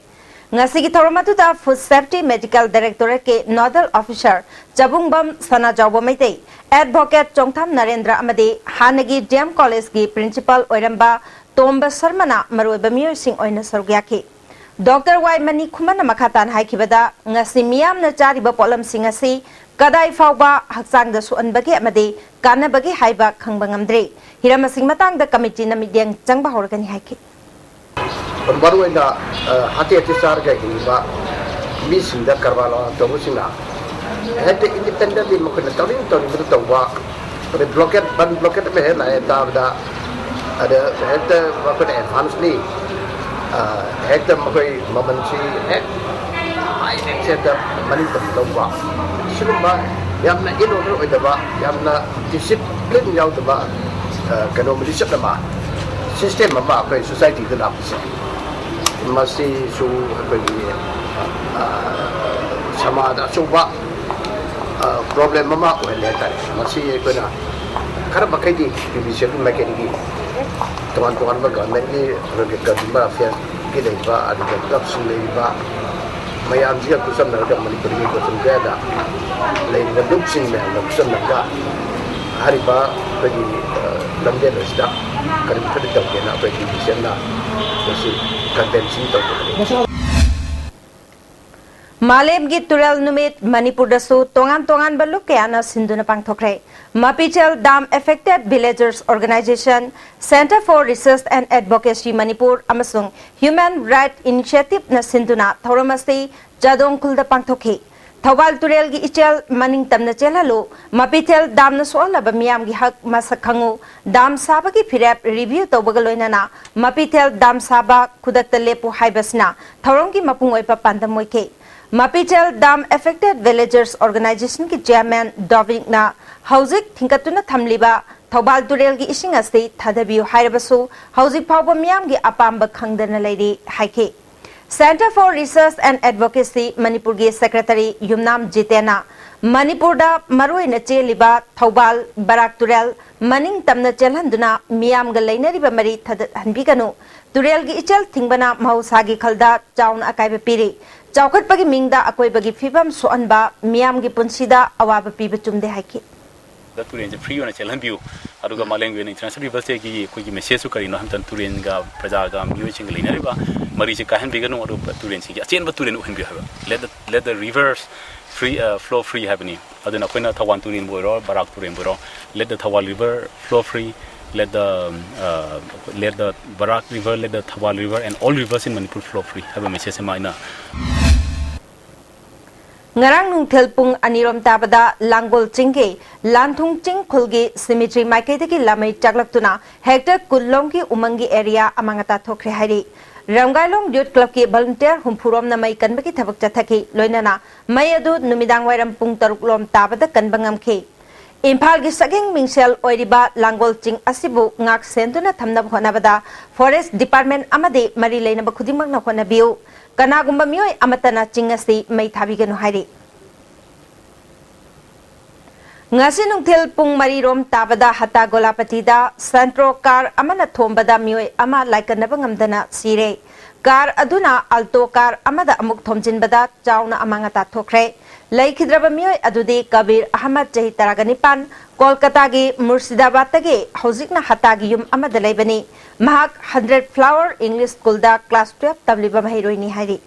ꯉꯁꯤꯒꯤ ꯊꯧꯔꯝ ꯑꯗꯨꯗ Food Safety Medical Directorateꯀꯤ Nodal Officer ꯆꯕꯨꯡꯕꯝ ꯁꯅꯥꯖꯥꯎꯕ ꯃꯩꯇꯩ, ꯑꯦꯗꯚꯣꯀꯦꯠ ꯆꯣꯡꯊꯥꯝ ꯅꯔꯦꯟꯗ꯭ꯔ ꯑꯃꯗꯤ ꯍꯥꯟꯅꯒꯤ ꯗꯤ ꯑꯦꯝ ꯀꯣꯂꯦꯖꯀꯤ ꯄ꯭ꯔꯤꯟꯁꯤꯄꯥꯜ ꯑꯣꯏꯔꯝꯕ ꯇꯣꯝꯕ ꯁꯔꯃꯅ ꯃꯔꯨꯑꯣꯏꯕ ꯃꯤꯑꯣꯏꯁꯤꯡ ꯑꯣꯏꯅ ꯁꯔꯨꯛ ꯌꯥꯈꯤ꯫ ꯗꯣꯛꯇꯔ ꯋꯥꯏ ꯃꯅꯤ ꯈꯨꯃꯟꯅ ꯃꯈꯥ ꯇꯥꯅ ꯍꯥꯏꯈꯤꯕꯗ, ꯉꯁꯤ ꯃꯤꯌꯥꯝꯅ ꯆꯥꯔꯤꯕ ꯄꯣꯠꯂꯝꯁꯤꯡ ꯑꯁꯤ ꯀꯗꯥꯏ ꯐꯥꯎꯕ ꯍꯛꯆꯥꯡꯗ ꯁꯣꯛꯍꯟꯕꯒꯦ ꯑꯃꯗꯤ ꯀꯥꯟꯅꯕꯒꯦ ꯍꯥꯏꯕ ꯈꯪꯕ ꯉꯝꯗ꯭ꯔꯤ꯫ ꯍꯤꯔꯝ ꯑꯁꯤꯒꯤ ꯃꯇꯥꯡꯗ ꯀꯃꯤꯇꯤꯅ ꯃꯤꯠꯌꯦꯡ ꯆꯪꯕ ꯍꯧꯔꯒꯅꯤ ꯍꯥꯏꯈꯤ꯫ ꯃꯔꯨꯑꯣꯏꯅ, ꯑ, ꯍꯥꯇꯦ ꯍꯥꯇꯦ ꯆꯥꯔꯒ ꯍꯤꯡꯕ ꯃꯤꯁꯤꯡꯗ ꯀꯔꯕꯥꯔ ꯇꯧꯕꯁꯤꯡꯅ ꯍꯦꯛꯇ independently ꯃꯈꯣꯏꯅ ꯇꯧꯅꯤꯡ ꯇꯧꯅꯤꯡꯕꯗ ꯇꯧꯕ, ꯑꯗꯩ blockade, ꯕꯟ blockade ꯑꯃ ꯍꯦꯛ ꯂꯥꯛꯑꯦ ꯇꯥꯕꯗ, ꯑꯗ ꯍꯦꯛꯇ ꯃꯈꯣꯏꯅ advance ꯂꯤ, ꯑ, ꯍꯦꯛꯇ ꯃꯈꯣꯏ ꯃꯃꯜꯁꯤ ꯍꯦꯛ high rate ꯍꯦꯛꯇ ꯃꯅꯤꯡ ꯇꯝꯅ ꯂꯧꯕ, ꯁꯤꯒꯨꯝꯕ ꯌꯥꯝꯅ in order ꯑꯣꯏꯗꯕ, ꯌꯥꯝꯅ discipline ꯌꯥꯎꯗꯕ, ꯑ, ꯀꯩꯅꯣ, ꯃꯔꯤꯆꯠ ꯑꯃ, system ꯑꯃ ꯑꯩꯈꯣꯏ societyꯗ ꯂꯥꯛꯄꯁꯦ, ꯃꯁꯤꯁꯨ ꯑꯩꯈꯣꯏꯒꯤ, ꯑ, ꯁꯃꯥꯖꯗ ꯑꯆꯧꯕ, ꯑ, problem ꯑꯃ ꯑꯣꯏꯍꯜꯂꯦ ꯍꯥꯏꯇꯥꯔꯦ꯫ ꯃꯁꯤ ꯑꯩꯈꯣꯏꯅ ꯈꯔ ꯃꯈꯩꯗꯤ ꯄꯤ ꯕꯤ ꯁꯤ ꯑꯦꯜꯒꯤ ꯃꯥꯏꯀꯩꯗꯒꯤ ꯇꯣꯉꯥꯟ ꯇꯣꯉꯥꯟꯕ governmentꯀꯤ ꯑꯩꯈꯣꯏꯒꯤ consumer affairsꯀꯤ ꯂꯩꯕ, ꯑꯗꯨꯒ clubꯁꯤꯡ ꯂꯩꯔꯤꯕ ꯃꯌꯥꯝꯁꯤꯒ ꯈꯨꯠꯁꯝꯅꯔꯒ ꯃꯅꯤꯄꯨꯔꯒꯤ ꯈꯨꯠꯁꯝ ꯀꯌꯥꯗ ꯂꯩꯔꯤꯕ ꯂꯨꯞꯁꯤꯡ ꯃꯌꯥꯝꯒ ꯈꯨꯠꯁꯝꯅꯔꯒ ꯍꯥꯏꯔꯤꯕ ꯑꯩꯈꯣꯏꯒꯤ, ꯑ, ꯂꯝꯖꯦꯜ ꯑꯁꯤꯗ ꯀꯔꯤ ꯈꯔꯗꯤ ꯇꯧꯒꯦꯅ ꯑꯩꯈꯣꯏ ꯄꯤ ꯕꯤ ꯁꯤ ꯑꯦꯜꯅ ꯃꯁꯤ convention ꯇꯧꯖꯕꯅꯤ꯫ ꯃꯥꯂꯦꯝꯒꯤ ꯇꯨꯔꯦꯜ ꯅꯨꯃꯤꯠ ꯃꯅꯤꯄꯨꯔꯗꯁꯨ ꯇꯣꯉꯥꯟ ꯇꯣꯉꯥꯟꯕ ꯂꯨꯞ ꯀꯌꯥꯅ ꯁꯤꯟꯗꯨꯅ ꯄꯥꯡꯊꯣꯛꯈ꯭ꯔꯦ꯫ ꯃꯄꯤꯆꯦꯜ Dam Affected Villagers Organization, Centre for Research and Advocacy Manipur ꯑꯃꯁꯨꯡ Human Right Initiativeꯅ ꯁꯤꯟꯗꯨꯅ ꯊꯧꯔꯝ ꯑꯁꯤ ꯆꯥꯗꯣꯡ ꯈꯨꯜꯗ ꯄꯥꯡꯊꯣꯛꯈꯤ꯫ ꯊꯧꯕꯥꯜ ꯇꯨꯔꯦꯜꯒꯤ ꯏꯆꯦꯜ ꯃꯅꯤꯡ ꯇꯝꯅ ꯆꯦꯜꯍꯜꯂꯨ, ꯃꯄꯤꯆꯦꯜ ꯗꯥꯝꯅ ꯁꯣꯛꯍꯜꯂꯕ ꯃꯤꯌꯥꯝꯒꯤ ꯍꯛ ꯃꯁꯛ ꯈꯪꯉꯨ, ꯗꯥꯝ ꯁꯥꯕꯒꯤ ꯐꯤꯔꯦꯞ ꯔꯤꯚꯤꯌꯨ ꯇꯧꯕꯒ ꯂꯣꯏꯅꯅ ꯃꯄꯤꯆꯦꯜ ꯗꯥꯝ ꯁꯥꯕ ꯈꯨꯗꯛꯇ ꯂꯦꯞꯄꯨ ꯍꯥꯏꯕꯁꯤꯅ ꯊꯧꯔꯝꯒꯤ ꯃꯄꯨꯡ ꯑꯣꯏꯕ ꯄꯥꯟꯗꯝ ꯑꯣꯏꯈꯤ꯫ ꯃꯄꯤꯆꯦꯜ Dam Affected Villagers Organizationꯒꯤ chairman ꯗꯣꯕꯤꯛꯅ ꯍꯧꯖꯤꯛ ꯊꯤꯡꯒꯠꯇꯨꯅ ꯊꯝꯂꯤꯕ ꯊꯧꯕꯥꯜ ꯇꯨꯔꯦꯜꯒꯤ ꯏꯁꯤꯡ ꯑꯁꯤ ꯊꯥꯗꯕꯤꯌꯨ ꯍꯥꯏꯔꯕꯁꯨ ꯍꯧꯖꯤꯛ ꯐꯥꯎꯕ ꯃꯤꯌꯥꯝꯒꯤ ꯑꯄꯥꯝꯕ ꯈꯪꯗꯅ ꯂꯩꯔꯤ ꯍꯥꯏꯈꯤ꯫ Centre for Research and Advocacy ꯃꯅꯤꯄꯨꯔꯒꯤ secretary ꯌꯨꯝꯅꯥꯝ ꯖꯤꯇꯦꯟꯅ ꯃꯅꯤꯄꯨꯔꯗ ꯃꯔꯨꯑꯣꯏꯅ ꯆꯦꯜꯂꯤꯕ ꯊꯧꯕꯥꯜ ꯕꯔꯥꯛ ꯇꯨꯔꯦꯜ ꯃꯅꯤꯡ ꯇꯝꯅ ꯆꯦꯜꯍꯟꯗꯨꯅ ꯃꯤꯌꯥꯝꯒ ꯂꯩꯅꯔꯤꯕ ꯃꯔꯤ ꯊꯗꯠꯍꯟꯕꯤꯒꯅꯨ꯫ ꯇꯨꯔꯦꯜꯒꯤ ꯏꯆꯦꯜ ꯊꯤꯡꯕꯅ ꯃꯍꯧꯁꯥꯒꯤ ꯈꯜꯗ ꯆꯥꯎꯅ ꯑꯀꯥꯏꯕ ꯄꯤꯔꯤ꯫ ꯆꯥꯎꯈꯠꯄꯒꯤ ꯃꯤꯡꯗ ꯑꯀꯣꯏꯕꯒꯤ ꯐꯤꯕꯝ ꯁꯣꯛꯍꯟꯕ, ꯃꯤꯌꯥꯝꯒꯤ ꯄꯨꯟꯁꯤꯗ ꯑꯋꯥꯕ ꯄꯤꯕ ꯆꯨꯝꯗꯦ ꯍꯥꯏꯈꯤ꯫ ꯇꯨꯔꯦꯟꯁꯦ ꯐ꯭ꯔꯤ ꯑꯣꯏꯅ ꯆꯦꯜꯍꯟꯕꯤꯌꯨ꯫ ꯑꯗꯨꯒ ꯃꯥꯂꯦꯝꯒꯤ ꯑꯣꯏꯅ ꯏꯟꯇꯔꯅꯦꯁꯅꯦꯜ ꯔꯤꯚꯔꯁ ꯗꯦꯒꯤ ꯑꯩꯈꯣꯏꯒꯤ ꯃꯦꯁꯦꯖꯁꯨ ꯀꯔꯤꯅꯣ ꯍꯥꯏꯕ ꯃꯇꯝꯗ ꯇꯨꯔꯦꯟꯒ ꯄ꯭ꯔꯖꯥꯒ ꯃꯤꯑꯣꯏꯁꯤꯡꯒ ꯂꯩꯅꯔꯤꯕ ꯃꯔꯤꯁꯦ ꯀꯥꯏꯍꯟꯕꯤꯒꯅꯨ, ꯑꯗꯨꯒ ꯇꯨꯔꯦꯟꯁꯤꯡꯒꯤ ꯑꯆꯦꯟꯕ ꯇꯨꯔꯦꯟ ꯑꯣꯏꯍꯟꯕꯤꯌꯨ ꯍꯥꯏꯕ꯫ Let the, let the rivers free, uh, flow free ꯍꯥꯏꯕꯅꯤ꯫ ꯑꯗꯨꯅ ꯑꯩꯈꯣꯏꯅ ꯊꯧꯕꯥꯜ ꯇꯨꯔꯦꯟꯕꯨ ꯑꯣꯏꯔꯣ, ꯕꯔꯥꯛ ꯇꯨꯔꯦꯟꯕꯨ ꯑꯣꯏꯔꯣ, let the Thawal river flow free, let the, uh, let the Barak river, let the Thawal river and all rivers in Manipur flow free ꯍꯥꯏꯕ ꯃꯦꯁꯦꯖ ꯑꯃ ꯑꯩꯅ ꯉꯔꯥꯡ ꯅꯨꯡꯊꯤꯜ ꯄꯨꯡ ꯑꯅꯤꯔꯣꯝ ꯇꯥꯕꯗ ꯂꯥꯡꯒꯣꯜ ꯆꯤꯡꯒꯤ ꯂꯥꯟꯊꯨꯡ ꯆꯤꯡ ꯈꯨꯜꯒꯤ cemetery ꯃꯥꯏꯀꯩꯗꯒꯤ ꯂꯥꯃꯩ ꯆꯥꯛꯂꯛꯇꯨꯅ hectare ꯀꯨꯟ ꯂꯣꯝꯒꯤ ꯎꯃꯪꯒꯤ area ꯑꯃꯥꯡ ꯑꯇꯥ ꯊꯣꯛꯈ꯭ꯔꯦ ꯍꯥꯏꯔꯤ꯫ ꯔꯝꯒꯥꯏꯂꯣꯡ Youth Clubꯀꯤ volunteer ꯍꯨꯝꯐꯨ ꯔꯣꯝꯅ ꯃꯩ ꯀꯟꯕꯒꯤ ꯊꯕꯛ ꯆꯠꯊꯈꯤ꯫ ꯂꯣꯏꯅꯅ ꯃꯩ ꯑꯗꯨ ꯅꯨꯃꯤꯗꯥꯡ ꯋꯥꯏꯔꯝ ꯄꯨꯡ ꯇꯔꯨꯛ ꯂꯣꯝ ꯇꯥꯕꯗ ꯀꯟꯕ ꯉꯝꯈꯤ꯫ ꯏꯝꯐꯥꯜꯒꯤ ꯁꯛꯍꯦꯡ ꯃꯤꯡꯁꯦꯜ ꯑꯣꯏꯔꯤꯕ ꯂꯥꯡꯒꯣꯜ ꯆꯤꯡ ꯑꯁꯤꯕꯨ ꯉꯥꯛ ꯁꯦꯟꯗꯨꯅ ꯊꯝꯅꯕ ꯍꯣꯠꯅꯕꯗ forest department ꯑꯃꯗꯤ ꯃꯔꯤ ꯂꯩꯅꯕ ꯈꯨꯗꯤꯡꯃꯛꯅ ꯍꯣꯠꯅꯕꯤꯌꯨ꯫ ꯀꯅꯥꯒꯨꯝꯕ ꯃꯤꯑꯣꯏ ꯑꯃꯠꯇꯅ ꯆꯤꯡ ꯑꯁꯤ ꯃꯩ ꯊꯥꯕꯤꯒꯅꯨ ꯍꯥꯏꯔꯤ꯫ ꯉꯁꯤ ꯅꯨꯡꯊꯤꯜ ꯄꯨꯡ ꯃꯔꯤ ꯔꯣꯝ ꯇꯥꯕꯗ ꯍꯇꯥ ꯒꯣꯂꯥꯄꯇꯤꯗ Santro car ꯑꯃꯅ ꯊꯣꯝꯕꯗ ꯃꯤꯑꯣꯏ ꯑꯃ ꯂꯥꯏꯀꯠꯅꯕ ꯉꯝꯗꯅ ꯁꯤꯔꯦ꯫ Car ꯑꯗꯨꯅ Alto car ꯑꯃꯗ ꯑꯃꯨꯛ ꯊꯣꯝꯖꯤꯟꯕꯗ ꯆꯥꯎꯅ ꯑꯃꯥꯡ ꯑꯇꯥ ꯊꯣꯛꯈ꯭ꯔꯦ꯫ ꯂꯩꯈꯤꯗ꯭ꯔꯕ ꯃꯤꯑꯣꯏ ꯑꯗꯨꯗꯤ ꯀꯕꯤꯔ ꯑꯍꯃꯗ, ꯆꯍꯤ ꯇꯔꯥꯒ ꯅꯤꯄꯥꯟ, ꯀꯣꯜꯀꯇꯥꯒꯤ ꯃꯨꯔꯁꯤꯗꯥꯕꯥꯗꯇꯒꯤ ꯍꯧꯖꯤꯛꯅ ꯍꯇꯥꯒꯤ ꯌꯨꯝ ꯑꯃꯗ ꯂꯩꯕꯅꯤ꯫ ꯃꯍꯥꯛ Hundred Flower English Schoolꯗ class twelve ꯇꯝꯂꯤꯕ ꯃꯍꯩꯔꯣꯏꯅꯤ ꯍꯥꯏꯔꯤ꯫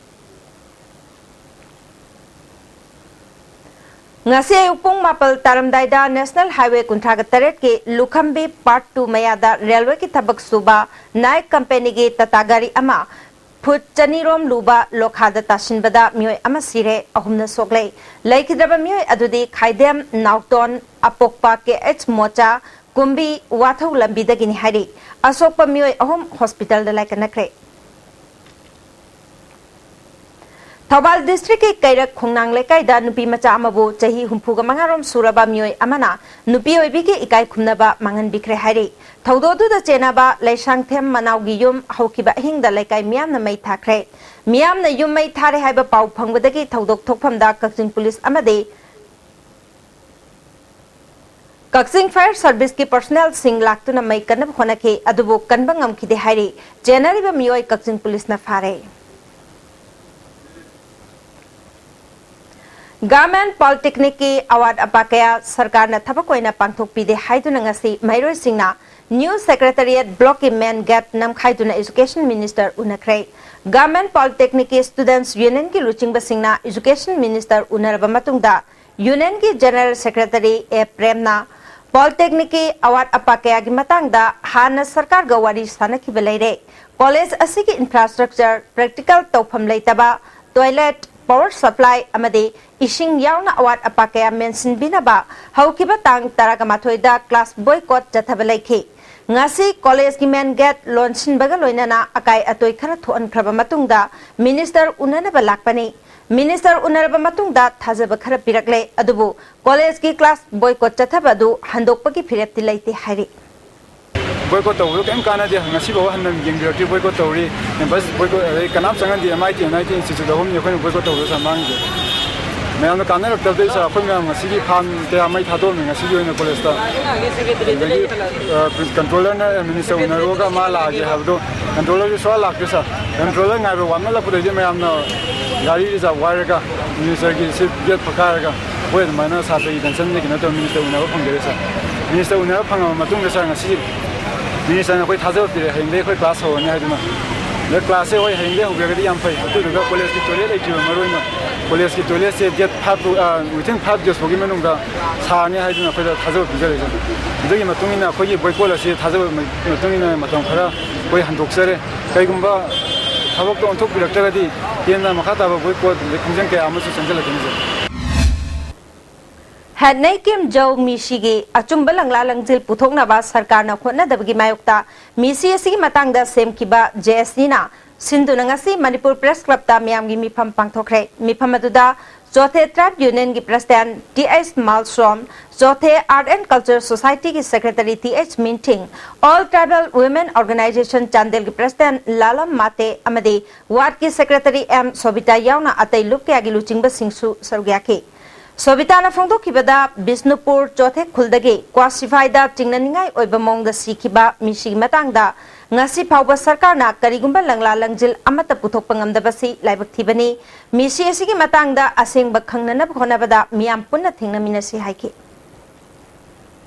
ꯉꯁꯤ ꯑꯌꯨꯛ ꯄꯨꯡ ꯃꯥꯄꯜ ꯇꯥꯔꯝꯗꯥꯏꯗ National Highway ꯀꯨꯟꯊ꯭ꯔꯥꯒ ꯇꯔꯦꯠꯀꯤ ꯂꯨꯈꯝꯕꯤ Part two ꯃꯌꯥꯗ ꯔꯦꯜꯋꯦꯒꯤ ꯊꯕꯛ ꯁꯨꯕ ꯅꯥꯌꯛ ꯀꯝꯄꯦꯅꯤꯒꯤ ꯇꯥꯇꯥ ꯒꯥꯔꯤ ꯑꯃ ꯐꯨꯠ ꯆꯅꯤ ꯔꯣꯝ ꯂꯨꯕ ꯂꯣꯈꯥꯗ ꯇꯥꯁꯤꯟꯕꯗ ꯃꯤꯑꯣꯏ ꯑꯃ ꯁꯤꯔꯦ, ꯑꯍꯨꯝꯅ ꯁꯣꯛꯂꯦ꯫ ꯂꯩꯈꯤꯗ꯭ꯔꯕ ꯃꯤꯑꯣꯏ ꯑꯗꯨꯗꯤ ꯈꯥꯏꯗꯦꯝ ꯅꯥꯎꯇꯣꯟ, ꯑꯄꯣꯛꯄ ꯀꯦ ꯑꯩꯆ ꯃꯣꯆꯥ, ꯀꯨꯝꯕꯤ ꯋꯥꯊꯧ ꯂꯝꯕꯤꯗꯒꯤꯅꯤ ꯍꯥꯏꯔꯤ꯫ ꯑꯁꯣꯛꯄ ꯃꯤꯑꯣꯏ ꯑꯍꯨꯝ ꯍꯣꯁꯄꯤꯇꯥꯜꯗ ꯂꯥꯏꯀꯠꯅꯈ꯭ꯔꯦ꯫ ꯊꯧꯕꯥꯜ ꯗꯤꯁꯇ꯭ꯔꯤꯛꯀꯤ ꯀꯩꯔꯛ ꯈꯣꯡꯅꯥꯡ ꯂꯩꯀꯥꯏꯗ ꯅꯨꯄꯤ ꯃꯆꯥ ꯑꯃꯕꯨ ꯆꯍꯤ ꯍꯨꯝꯐꯨꯒ ꯃꯉꯥ ꯔꯣꯝ ꯁꯨꯔꯕ ꯃꯤꯑꯣꯏ ꯑꯃꯅ ꯅꯨꯄꯤ ꯑꯣꯏꯕꯤꯒꯤ ꯏꯀꯥꯏ ꯈꯨꯝꯅꯕ ꯃꯥꯡꯍꯟꯕꯤꯈ꯭ꯔꯦ ꯍꯥꯏꯔꯤ꯫ ꯊꯧꯗꯣꯛ ꯑꯗꯨꯗ ꯆꯦꯟꯅꯕ ꯂꯩꯁꯥꯡꯊꯦꯝ ꯃꯅꯥꯎꯒꯤ ꯌꯨꯝ ꯍꯧꯈꯤꯕ ꯑꯍꯤꯡꯗ ꯂꯩꯀꯥꯏ ꯃꯤꯌꯥꯝꯅ ꯃꯩ ꯊꯥꯈ꯭ꯔꯦ꯫ ꯃꯤꯌꯥꯝꯅ ꯌꯨꯝ ꯃꯩ ꯊꯥꯔꯦ ꯍꯥꯏꯕ ꯄꯥꯎ ꯐꯪꯕꯗꯒꯤ ꯊꯧꯗꯣꯛ ꯊꯣꯛꯐꯝꯗ ꯀꯛꯆꯤꯡ ꯄꯨꯂꯤꯁ ꯑꯃꯗꯤ ꯀꯛꯆꯤꯡ ꯐꯥꯌꯔ ꯁꯔꯚꯤꯁꯀꯤ ꯄꯔꯁꯣꯅꯦꯜꯁꯤꯡ ꯂꯥꯛꯇꯨꯅ ꯃꯩ ꯀꯟꯅꯕ ꯍꯣꯠꯅꯈꯤ, ꯑꯗꯨꯕꯨ ꯀꯟꯕ ꯉꯝꯈꯤꯗꯦ ꯍꯥꯏꯔꯤ꯫ ꯆꯦꯟꯅꯔꯤꯕ ꯃꯤꯑꯣꯏ ꯀꯛꯆꯤꯡ ꯄꯨꯂꯤꯁꯅ ꯐꯥꯔꯦ꯫ ꯒꯚꯔꯟꯃꯦꯟꯠ ꯄꯣꯂꯤꯇꯦꯛꯅꯤꯛꯀꯤ ꯑꯋꯥꯠ ꯑꯄꯥ ꯀꯌꯥ ꯁꯔꯀꯥꯔꯅ ꯊꯕꯛ ꯑꯣꯏꯅ ꯄꯥꯡꯊꯣꯛꯄꯤꯗꯦ ꯍꯥꯏꯗꯨꯅ ꯉꯁꯤ ꯃꯍꯩꯔꯣꯏꯁꯤꯡꯅ ꯅ꯭ꯌꯨ ꯁꯦꯀ꯭ꯔꯦꯇꯔꯤꯌꯦꯠ ꯕ꯭ꯂꯣꯛꯀꯤ ꯃꯦꯟ ꯒꯦꯠ ꯅꯝꯈꯥꯏꯗꯨꯅ ꯏꯖꯨꯀꯦꯁꯟ ꯃꯤꯅꯤꯁꯇꯔ ꯎꯅꯈ꯭ꯔꯦ꯫ ꯒꯚꯔꯟꯃꯦꯟꯠ ꯄꯣꯂꯤꯇꯦꯛꯅꯤꯛꯀꯤ ꯁ꯭ꯇꯨꯗꯦꯟꯠꯁ ꯌꯨꯅꯤꯌꯟꯒꯤ ꯂꯨꯆꯤꯡꯕꯁꯤꯡꯅ ꯏꯖꯨꯀꯦꯁꯟ ꯃꯤꯅꯤꯁꯇꯔ ꯎꯅꯔꯕ ꯃꯇꯨꯡꯗ ꯌꯨꯅꯤꯌꯟꯒꯤ ꯖꯦꯅꯔꯦꯜ ꯁꯦꯀ꯭ꯔꯦꯇꯔꯤ ꯑꯦ ꯄ꯭ꯔꯦꯝꯅ ꯄꯣꯂꯤꯇꯦꯛꯅꯤꯛꯀꯤ ꯑꯋꯥꯠ ꯑꯄꯥ ꯀꯌꯥꯒꯤ ꯃꯇꯥꯡꯗ ꯍꯥꯟꯅ ꯁꯔꯀꯥꯔꯒ ꯋꯥꯔꯤ ꯁꯥꯅꯈꯤꯕ ꯂꯩꯔꯦ꯫ ꯀꯣꯂꯦꯖ ꯑꯁꯤꯒꯤ ꯏꯟꯐ꯭ꯔꯥꯁ꯭ꯇ꯭ꯔꯛꯆꯔ, ꯄ꯭ꯔꯦꯛꯇꯤꯀꯦꯜ ꯇꯧꯐꯝ ꯂꯩꯇꯕ, ꯇꯣꯏꯂꯦꯠ, ꯄꯥꯋꯔ ꯁꯄ꯭ꯂꯥꯏ ꯑꯃꯗꯤ ꯏꯁꯤꯡ ꯌꯥꯎꯅ ꯑꯋꯥꯠ ꯑꯄꯥ ꯀꯌꯥ ꯃꯦꯟꯁꯤꯟꯕꯤꯅꯕ ꯍꯧꯈꯤꯕ ꯇꯥꯡ ꯇꯔꯥꯃꯥꯊꯣꯏꯗ ꯀ꯭ꯂꯥꯁ ꯕꯣꯏꯀꯣꯠ ꯆꯠꯊꯕ ꯂꯩꯈꯤ꯫ ꯉꯁꯤ ꯀꯣꯂꯦꯖꯀꯤ ꯃꯦꯟ ꯒꯦꯠ ꯂꯣꯟꯁꯤꯟꯕꯒ ꯂꯣꯏꯅꯅ ꯑꯀꯥꯏ ꯑꯇꯣꯏ ꯈꯔ ꯊꯣꯛꯍꯟꯈ꯭ꯔꯕ ꯃꯇꯨꯡꯗ ꯃꯤꯅꯤꯁꯇꯔ ꯎꯅꯅꯕ ꯂꯥꯛꯄꯅꯤ꯫ ꯃꯤꯅꯤꯁꯇꯔ ꯎꯅꯔꯕ ꯃꯇꯨꯡꯗ ꯊꯥꯖꯕ ꯈꯔ ꯄꯤꯔꯛꯂꯦ, ꯑꯗꯨꯕꯨ ꯀꯣꯂꯦꯖꯀꯤ ꯀ꯭ꯂꯥꯁ ꯕꯣꯏꯀꯣꯠ ꯆꯠꯊꯕ ꯑꯗꯨ ꯍꯟꯗꯣꯛꯄꯒꯤ ꯐꯤꯔꯦꯞꯇꯤ ꯂꯩꯇꯦ ꯍꯥꯏꯔꯤ꯫ ꯕꯣꯏꯀꯣꯠ ꯇꯧꯕꯗꯣ ꯀꯔꯤꯝ ꯀꯥꯟꯅꯗꯦ꯫ ꯉꯁꯤꯐꯥꯎ ꯍꯟꯅ ꯌꯦꯡꯕꯤꯔꯛꯇ꯭ꯔꯤ꯫ ꯕꯣꯏꯀꯣꯠ ꯇꯧꯔꯤ, ꯀꯦꯝꯄꯁ ꯕꯣꯏꯀꯣꯠ, ꯑꯗꯩ ꯀꯅꯥꯝ ꯆꯪꯍꯟꯗꯦ꯫ M I T, N I T institute ꯑꯍꯨꯝꯅꯤ ꯑꯩꯈꯣꯏꯅ ꯕꯣꯏꯀꯣꯠ ꯇꯧꯕꯗꯣ, ꯁꯥꯔ, ꯃꯥꯡꯉꯤꯁꯦ꯫ ꯃꯌꯥꯝꯅ ꯀꯥꯟꯅꯔꯛꯇꯕꯗꯩ, ꯁꯥꯔ, ꯑꯩꯈꯣꯏ ꯃꯌꯥꯝ ꯉꯁꯤꯒꯤ ꯐꯥꯟ ꯀꯌꯥ ꯃꯩ ꯊꯥꯗꯣꯛꯑꯝꯃꯤ ꯉꯁꯤꯒꯤ ꯑꯣꯏꯅ ꯀꯣꯂꯦꯖꯇ꯫ ꯑꯗꯒꯤ, ꯑ, ꯀꯟꯇ꯭ꯔꯣꯂꯔꯅ ꯃꯤꯅꯤꯁꯇꯔ ꯎꯅꯔꯨꯔꯒ ꯃꯥ ꯂꯥꯛꯑꯒꯦ ꯍꯥꯏꯕꯗꯣ, ꯀꯟꯇ꯭ꯔꯣꯂꯔꯁꯨ ꯁꯨꯡꯂꯥꯛ ꯂꯥꯛꯇ꯭ꯔꯦ, ꯁꯥꯔ꯫ ꯀꯟꯇ꯭ꯔꯣꯂꯔ ꯉꯥꯏꯕ ꯋꯥꯃꯜꯂꯛꯄꯗꯩꯗꯤ ꯃꯌꯥꯝꯅ ꯒꯥꯔꯤ ꯔꯤꯖꯥꯕ ꯋꯥꯏꯔꯒ ꯃꯤꯅꯤꯁꯇꯔꯒꯤ ꯁꯤ ꯒꯦꯠ ꯐꯛꯀꯥꯏꯔꯒ ꯑꯩꯈꯣꯏ ꯑꯗꯨꯃꯥꯏꯅ ꯁꯥꯇ꯭ꯔꯒꯤ ꯇꯦꯟꯁꯟꯗꯒꯤ ꯀꯩꯅꯣ ꯇꯧꯔ ꯃꯤꯅꯤꯁꯇꯔ ꯎꯅꯕ ꯐꯪꯖꯔꯦ, ꯁꯥꯔ꯫ ꯃꯤꯅꯤꯁꯇꯔ ꯎꯅꯕ ꯐꯪꯉꯕ ꯃꯇꯨꯡꯗ, ꯁꯥꯔ, ꯉꯁꯤ ꯃꯤꯅꯤꯁꯇꯔꯅ ꯑꯩꯈꯣꯏ ꯊꯥꯖꯕ ꯄꯤꯔꯦ, ꯍꯌꯦꯡꯗꯒꯤ ꯑꯩꯈꯣꯏ ꯀ꯭ꯂꯥꯁ ꯍꯧꯔꯅꯤ ꯍꯥꯏꯗꯨꯅ꯫ ꯑꯗ ꯀ꯭ꯂꯥꯁꯁꯦ, ꯍꯣꯏ, ꯍꯌꯦꯡꯗꯒꯤ ꯍꯧꯕꯤꯔꯒꯗꯤ ꯌꯥꯝ ꯐꯩ꯫ ꯑꯗꯨꯗꯨꯒ ꯀꯣꯂꯦꯖꯀꯤ ꯇꯣꯏꯂꯦꯠ ꯂꯩꯇ꯭ꯔꯤꯕ ꯃꯔꯨ ꯑꯣꯏꯅ꯫ ꯀꯣꯂꯦꯖꯀꯤ ꯇꯣꯏꯂꯦꯠꯁꯦ ꯗꯦꯠ ꯐꯥꯏꯚ ꯐꯥꯎ, ꯋꯤꯊꯤꯟ ꯐꯥꯏꯚ ꯗꯦꯖ ꯐꯥꯎꯒꯤ ꯃꯅꯨꯡꯗ ꯁꯥꯔꯅꯤ ꯍꯥꯏꯗꯨꯅ ꯑꯩꯈꯣꯏꯗ ꯊꯥꯖꯕ ꯄꯤꯖꯔꯛꯏ꯫ ꯑꯗꯨꯒꯤ ꯃꯇꯨꯡ ꯏꯟꯅ ꯑꯩꯈꯣꯏꯒꯤ ꯕꯣꯏꯀꯣꯠ ꯑꯁꯤ ꯊꯥꯖꯕ ꯃꯇꯨꯡ ꯏꯟꯅ ꯃꯇꯝ ꯈꯔ ꯑꯩꯈꯣꯏ ꯍꯟꯗꯣꯛꯆꯔꯦ꯫ ꯀꯩꯒꯨꯝꯕ ꯊꯕꯛꯇ ꯑꯣꯟꯊꯣꯛꯄꯤꯔꯛꯇ꯭ꯔꯒꯗꯤ ꯍꯦꯟꯅ ꯃꯈꯥ ꯇꯥꯕ ꯕꯣꯏꯀꯣꯠ ꯑꯗꯩ ꯈꯣꯡꯖꯪ ꯀꯌꯥ ꯑꯃꯁꯨ ꯆꯪꯁꯤꯜꯂꯛꯀꯅꯤ, ꯁꯥꯔ꯫ ꯍꯠꯅꯩ ꯀꯦꯝ ꯖꯧ ꯃꯤꯁꯤꯒꯤ ꯑꯆꯨꯝꯕ ꯂꯪꯂꯥ ꯂꯪꯖꯤꯜ ꯄꯨꯊꯣꯛꯅꯕ ꯁꯔꯀꯥꯔꯅ ꯍꯣꯠꯅꯗꯕꯒꯤ ꯃꯥꯌꯣꯛꯇ ꯃꯤꯁꯤ ꯑꯁꯤꯒꯤ ꯃꯇꯥꯡꯗ ꯁꯦꯝꯈꯤꯕ ꯖꯦ ꯑꯦꯁ ꯁꯤꯅ ꯁꯤꯟꯗꯨꯅ ꯉꯁꯤ ꯃꯅꯤꯄꯨꯔ ꯄ꯭ꯔꯦꯁ ꯀ꯭ꯂꯕꯇ ꯃꯤꯌꯥꯝꯒꯤ ꯃꯤꯐꯝ ꯄꯥꯡꯊꯣꯛꯈ꯭ꯔꯦ꯫ ꯃꯤꯐꯝ ꯑꯗꯨꯗ ꯆꯣꯊꯦ ꯇ꯭ꯔꯥꯏꯕ ꯌꯨꯅꯤꯌꯟꯒꯤ president T H Malsrom, Chothe art and culture ꯁꯣꯁꯥꯏꯇꯤꯒꯤ secretary T H Minthing, all tribal women organization ꯆꯥꯟꯗꯦꯜꯒꯤ ꯄ꯭ꯔꯦꯁꯤꯗꯦꯟꯠ ꯂꯥꯂꯝ ꯃꯥꯇꯦ ꯑꯃꯗꯤ ꯋꯥꯔꯗꯀꯤ ꯁꯦꯀ꯭ꯔꯦꯇꯔꯤ ꯑꯦꯝ ꯁꯣꯕꯤꯇꯥ ꯌꯥꯎꯅ ꯑꯇꯩ ꯂꯨꯞ ꯀꯌꯥꯒꯤ ꯂꯨꯆꯤꯡꯕꯁꯤꯡꯁꯨ ꯁꯔꯨꯛ ꯌꯥꯈꯤ꯫ ꯁꯣꯕꯤꯇꯥꯅ ꯐꯣꯡꯗꯣꯛꯈꯤꯕꯗ, ꯕꯤꯁꯅꯨꯄꯨꯔ ꯆꯣꯊꯦ ꯈꯨꯜꯗꯒꯤ ꯀ꯭ꯋꯥꯁꯤꯐꯥꯏꯗ ꯆꯤꯡꯅꯅꯤꯡꯉꯥꯏ ꯑꯣꯏꯕ ꯃꯑꯣꯡꯗ ꯁꯤꯈꯤꯕ ꯃꯤꯁꯤꯒꯤ ꯃꯇꯥꯡꯗ ꯉꯁꯤ ꯐꯥꯎꯕ ꯁꯔꯀꯥꯔꯅ ꯀꯔꯤꯒꯨꯝꯕ ꯂꯪꯂꯥ ꯂꯪꯖꯤꯜ ꯑꯃꯠꯇ ꯄꯨꯊꯣꯛꯄ ꯉꯝꯗꯕꯁꯤ ꯂꯥꯏꯕꯛ ꯊꯤꯕꯅꯤ꯫ ꯃꯤꯁꯤ ꯑꯁꯤꯒꯤ ꯃꯇꯥꯡꯗ ꯑꯁꯦꯡꯕ ꯈꯪꯅꯅꯕ ꯍꯣꯠꯅꯕꯗ ꯃꯤꯌꯥꯝ ꯄꯨꯟꯅ ꯊꯦꯡꯅꯃꯤꯟꯅꯁꯤ ꯍꯥꯏꯈꯤ꯫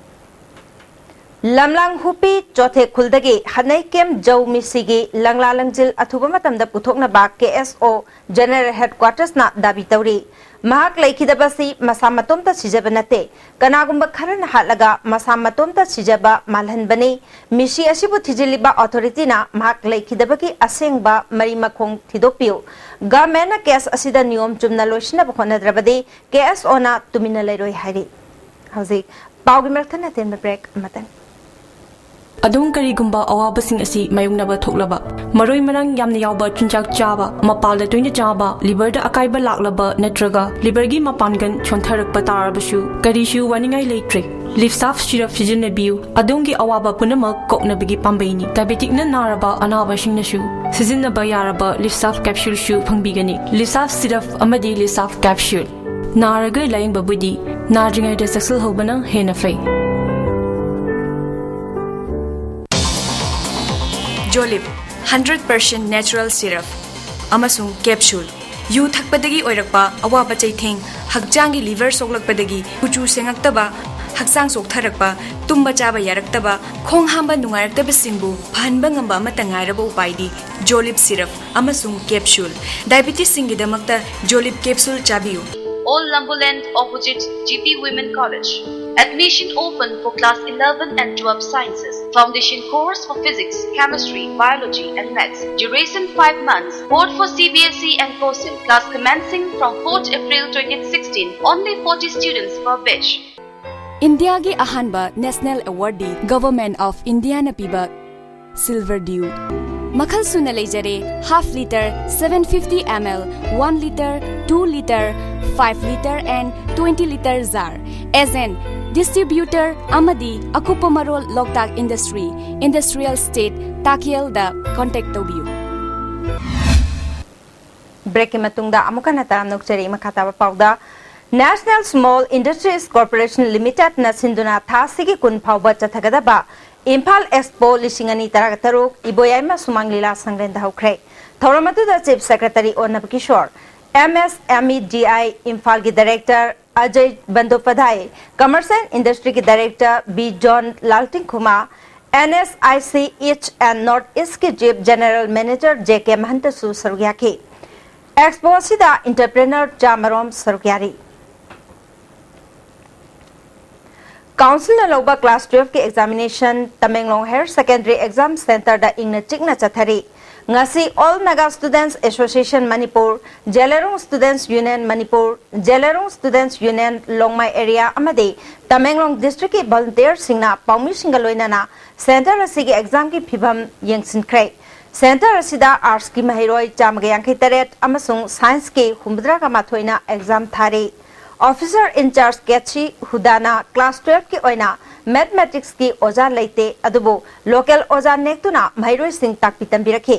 ꯂꯝꯂꯥꯡ ꯍꯨꯄꯤ ꯆꯣꯊꯦ ꯈꯨꯜꯗꯒꯤ ꯍꯠꯅꯩ ꯀꯦꯝ ꯖꯧ ꯃꯤꯁꯤꯒꯤ ꯂꯪꯂꯥ ꯂꯪꯖꯤꯜ ꯑꯊꯨꯕ ꯃꯇꯝꯗ ꯄꯨꯊꯣꯛꯅꯕ ꯀꯦ ꯑꯦꯁ ꯑꯣ ꯖꯦꯅꯔꯦꯜ ꯍꯦꯗꯀ꯭ꯋꯥꯇꯔꯁꯅ ꯗꯥꯕꯤ ꯇꯧꯔꯤ꯫ ꯃꯍꯥꯛ ꯂꯩꯈꯤꯗꯕꯁꯤ ꯃꯁꯥ ꯃꯇꯣꯝꯇ ꯁꯤꯖꯕ ꯅꯠꯇꯦ꯫ ꯀꯅꯥꯒꯨꯝꯕ ꯈꯔꯅ ꯍꯥꯠꯂꯒ ꯃꯁꯥ ꯃꯇꯣꯝꯇ ꯁꯤꯖꯕ ꯃꯥꯜꯍꯟꯕꯅꯤ꯫ ꯃꯤꯁꯤ ꯑꯁꯤꯕꯨ ꯊꯤꯖꯤꯜꯂꯤꯕ ꯑꯣꯊꯣꯔꯤꯇꯤꯅ ꯃꯍꯥꯛ ꯂꯩꯈꯤꯗꯕꯒꯤ ꯑꯁꯦꯡꯕ ꯃꯔꯤ ꯃꯈꯣꯡ ꯊꯤꯗꯣꯛꯄꯤꯌꯨ꯫ ꯒꯚꯔꯟꯃꯦꯟꯠꯅ ꯀꯦꯁ ꯑꯁꯤꯗ ꯅꯤꯌꯣꯝ ꯆꯨꯝꯅ ꯂꯣꯏꯁꯤꯟꯅꯕ ꯍꯣꯠꯅꯗ꯭ꯔꯕꯗꯤ ꯀꯦ ꯑꯦꯁ ꯑꯣꯅ ꯇꯨꯃꯤꯟꯅ ꯂꯩꯔꯣꯏ ꯍꯥꯏꯔꯤ꯫ ꯍꯧꯖꯤꯛ ꯄꯥꯎꯒꯤ ꯃꯔꯛ ꯊꯟꯅ ꯇꯦꯟꯕ ꯕ꯭ꯔꯦꯛ ꯑꯃꯇꯪ꯫ ꯑꯗꯣꯝ ꯀꯔꯤꯒꯨꯝꯕ ꯑꯋꯥꯕꯁꯤꯡ ꯑꯁꯤ ꯃꯥꯌꯣꯛꯅꯕ ꯊꯣꯛꯂꯕ, ꯃꯔꯣꯏ ꯃꯔꯥꯡ ꯌꯥꯝꯅ ꯌꯥꯎꯕ ꯆꯤꯟꯖꯥꯛ ꯆꯥꯕ, ꯃꯄꯥꯜꯗ ꯇꯣꯏꯅ ꯆꯥꯕ, ꯂꯤꯚꯔꯗ ꯑꯀꯥꯏꯕ ꯂꯥꯛꯂꯕ ꯅꯠꯇ꯭ꯔꯒ ꯂꯤꯚꯔꯒꯤ ꯃꯄꯥꯡꯒꯜ ꯁꯣꯟꯊꯔꯛꯄ ꯇꯥꯔꯕꯁꯨ ꯀꯔꯤꯁꯨ ꯋꯥꯅꯤꯡꯉꯥꯏ ꯂꯩꯇ꯭ꯔꯦ꯫ ꯂꯤꯞꯁꯥꯐ ꯁꯤꯔꯞ ꯁꯤꯖꯤꯟꯅꯕꯤꯌꯨ꯫ ꯑꯗꯣꯝꯒꯤ ꯑꯋꯥꯕ ꯄꯨꯝꯅꯃꯛ ꯀꯣꯛꯅꯕꯒꯤ ꯄꯥꯝꯕꯩꯅꯤ꯫ ꯗꯥꯏꯕꯦꯇꯤꯛꯅ ꯅꯥꯔꯕ ꯑꯅꯥꯕꯁꯤꯡꯅꯁꯨ ꯁꯤꯖꯤꯟꯅꯕ ꯌꯥꯔꯕ ꯂꯤꯞꯁꯥꯐ ꯀꯦꯞꯁꯨꯜꯁꯨ ꯐꯪꯕꯤꯒꯅꯤ꯫ ꯂꯤꯞꯁꯥꯐ ꯁꯤꯔꯞ ꯑꯃꯗꯤ ꯂꯤꯞꯁꯥꯐ ꯀꯦꯞꯁꯨꯜ꯫ ꯅꯥꯔꯒ ꯂꯥꯌꯦꯡꯕꯕꯨꯗꯤ ꯅꯥꯗ꯭ꯔꯤꯉꯩꯗ ꯆꯦꯛꯁꯤꯜꯍꯧꯕꯅ ꯍꯦꯟꯅ ꯐꯩ꯫ ꯖꯣꯂꯤꯞ, ꯍꯟꯗ꯭ꯔꯦꯠ ꯄꯥꯔꯁꯦꯟꯠ ꯅꯦꯆꯔꯦꯜ ꯁꯤꯔꯞ ꯑꯃꯁꯨꯡ ꯀꯦꯞꯁꯨꯜ꯫ ꯌꯨ ꯊꯛꯄꯗꯒꯤ ꯑꯣꯏꯔꯛꯄ ꯑꯋꯥꯕ ꯆꯩꯊꯦꯡ, ꯍꯛꯆꯥꯡꯒꯤ ꯂꯤꯚꯔ ꯁꯣꯛꯂꯛꯄꯗꯒꯤ ꯀꯨꯆꯨ ꯁꯦꯡꯉꯛꯇꯕ, ꯍꯛꯆꯥꯡ ꯆꯣꯛꯊꯔꯛꯄ, ꯇꯨꯝꯕ ꯆꯥꯕ ꯌꯥꯔꯛꯇꯕ, ꯈꯣꯡ ꯍꯥꯝꯕ ꯅꯨꯡꯉꯥꯏꯔꯛꯇꯕꯁꯤꯡꯕꯨ ꯐꯍꯟꯕ ꯉꯝꯕ ꯑꯃꯠꯇ ꯉꯥꯏꯔꯕ ꯎꯄꯥꯏꯗꯤ ꯖꯣꯂꯤꯞ ꯁꯤꯔꯞ ꯑꯃꯁꯨꯡ ꯀꯦꯞꯁꯨꯜ꯫ ꯗꯥꯏꯕꯤꯇꯤꯁꯁꯤꯡꯒꯤꯗꯃꯛꯇ ꯖꯣꯂꯤꯞ ꯀꯦꯞꯁꯨꯜ ꯆꯥꯕꯤꯌꯨ꯫ Old Lumberland, opposite G P Women College. Admission open for class eleven and twelve sciences. Foundation course for physics, chemistry, biology, and maths. Duration five months. Board for C B S E and COSET. Class commencing from fourth April twenty sixteen. Only forty students per batch. ꯏꯟꯗꯤꯌꯥꯒꯤ ꯑꯍꯥꯟꯕ ꯅꯦꯁꯅꯦꯜ ꯑꯦꯋꯥꯔꯗꯤ ꯒꯚꯔꯟꯃꯦꯟꯠ ꯑꯣꯐ ꯏꯟꯗꯤꯌꯥꯅ ꯄꯤꯕ ꯁꯤꯜꯚꯔ ꯗ꯭ꯌꯨ꯫ ꯃꯈꯜ ꯁꯨꯅ ꯂꯩꯖꯔꯦ: half litre, seven fifty ml, one litre, two litre, five litre and twenty litre jar꯫ Agent, distributor ꯑꯃꯗꯤ ꯑꯀꯨꯞꯄ ꯃꯔꯣꯜ ꯂꯣꯛꯇꯥꯛ ꯏꯟꯗꯁꯇ꯭ꯔꯤ, ꯏꯟꯗꯁꯇ꯭ꯔꯤꯌꯦꯜ ꯏꯁꯇꯦꯠ, ꯇꯥꯀꯦꯜꯗ ꯀꯣꯟꯇꯦꯛ ꯇꯧꯕꯤꯌꯨ꯫ ꯕ꯭ꯔꯦꯛꯀꯤ ꯃꯇꯨꯡꯗ ꯑꯃꯨꯛ ꯍꯟꯅ ꯇꯔꯥꯝꯅ ꯑꯣꯛꯆꯔꯤ꯫ ꯃꯈꯥ ꯇꯥꯕ ꯄꯥꯎꯗ, National Small Industries Corporation Limitedꯅ ꯁꯤꯟꯗꯨꯅ ꯊꯥ ꯑꯁꯤꯒꯤ ꯀꯨꯟ ꯐꯥꯎꯕ ꯆꯠꯊꯒꯗꯕ ꯏꯝꯐꯥꯜ ꯑꯦꯛꯁꯄꯣ ꯂꯤꯁꯤꯡ ꯑꯅꯤ ꯇꯔꯥ ꯇꯔꯨꯛ ꯏꯕꯣꯌꯥꯏꯃ ꯁꯨꯃꯥꯡ ꯂꯤꯂꯥ ꯁꯪꯂꯦꯟꯗ ꯍꯧꯈ꯭ꯔꯦ꯫ ꯊꯧꯔꯝ ꯑꯗꯨꯗ ꯆꯤꯐ ꯁꯦꯀ꯭ꯔꯦꯇꯔꯤ ꯑꯣ ꯅꯕꯀꯤꯁꯣꯔ, M S M E D I ꯏꯝꯐꯥꯜꯒꯤ director Ajay Bandopadhyay, commerce and ꯏꯟꯗꯁꯇ꯭ꯔꯤꯒꯤ director B John Laltinkhuma, N S I C east and north ꯏꯁꯀꯤ chief general manager J K ꯃꯍꯟꯇꯁꯨ ꯁꯔꯨꯛ ꯌꯥꯈꯤ꯫ ꯑꯦꯛꯁꯄꯣ ꯑꯁꯤꯗ ꯏꯟꯇꯔꯄ꯭ꯔꯦꯅꯔ ꯆꯥꯃꯔꯣꯝ ꯁꯔꯨꯛ ꯌꯥꯔꯤ꯫ ꯀꯥꯎꯟꯁꯤꯜꯅ ꯂꯧꯕ ꯀ꯭ꯂꯥꯁ ꯇꯨꯌꯦꯜꯐꯀꯤ ꯑꯦꯛꯖꯥꯃꯤꯅꯦꯁꯟ ꯇꯃꯦꯡꯂꯣꯡ ꯍꯥꯌꯔ ꯁꯦꯀꯦꯟꯗꯔꯤ ꯑꯦꯛꯖꯥꯝ ꯁꯦꯟꯇꯔꯗ ꯏꯪꯅ ꯆꯤꯛꯅ ꯆꯠꯊꯔꯤ꯫ ꯉꯁꯤ All Naga Students Association Manipur, Zeliangrong Students Union Manipur, Zeliangrong Students Union Longmai Area ꯑꯃꯗꯤ ꯇꯃꯦꯡꯂꯣꯡ ꯗꯤꯁꯇ꯭ꯔꯤꯛꯀꯤ ꯚꯣꯂꯨꯟꯇꯤꯌꯔꯁꯤꯡꯅ ꯄꯥꯎꯃꯤꯁꯤꯡꯒ ꯂꯣꯏꯅꯅ ꯁꯦꯟꯇꯔ ꯑꯁꯤꯒꯤ ꯑꯦꯛꯖꯥꯝꯒꯤ ꯐꯤꯚꯝ ꯌꯦꯡꯁꯤꯟꯈ꯭ꯔꯦ꯫ ꯁꯦꯟꯇꯔ ꯑꯁꯤꯗ ꯑꯥꯔꯠꯁꯀꯤ ꯃꯍꯩꯔꯣꯏ ꯆꯥꯝꯃꯒ ꯌꯥꯡꯈꯩ ꯇꯔꯦꯠ ꯑꯃꯁꯨꯡ ꯁꯥꯏꯟꯁꯀꯤ ꯍꯨꯝꯐꯨꯇꯔꯥꯒ ꯃꯥꯊꯣꯏꯅ ꯑꯦꯛꯖꯥꯝ ꯊꯥꯔꯤ꯫ ꯑꯣꯐꯤꯁꯔ ꯏꯟꯆꯥꯔꯖ ꯀꯦꯠꯁꯤ ꯍꯨꯗꯥꯅ ꯀ꯭ꯂꯥꯁ ꯇꯨꯌꯦꯜꯐꯀꯤ ꯑꯣꯏꯅ ꯃꯦꯊꯃꯦꯇꯤꯛꯁꯀꯤ ꯑꯣꯖꯥ ꯂꯩꯇꯦ, ꯑꯗꯨꯕꯨ ꯂꯣꯀꯦꯜ ꯑꯣꯖꯥ ꯅꯦꯛꯇꯨꯅ ꯃꯍꯩꯔꯣꯏꯁꯤꯡ ꯇꯥꯛꯄꯤ ꯇꯝꯕꯤꯔꯛꯈꯤ꯫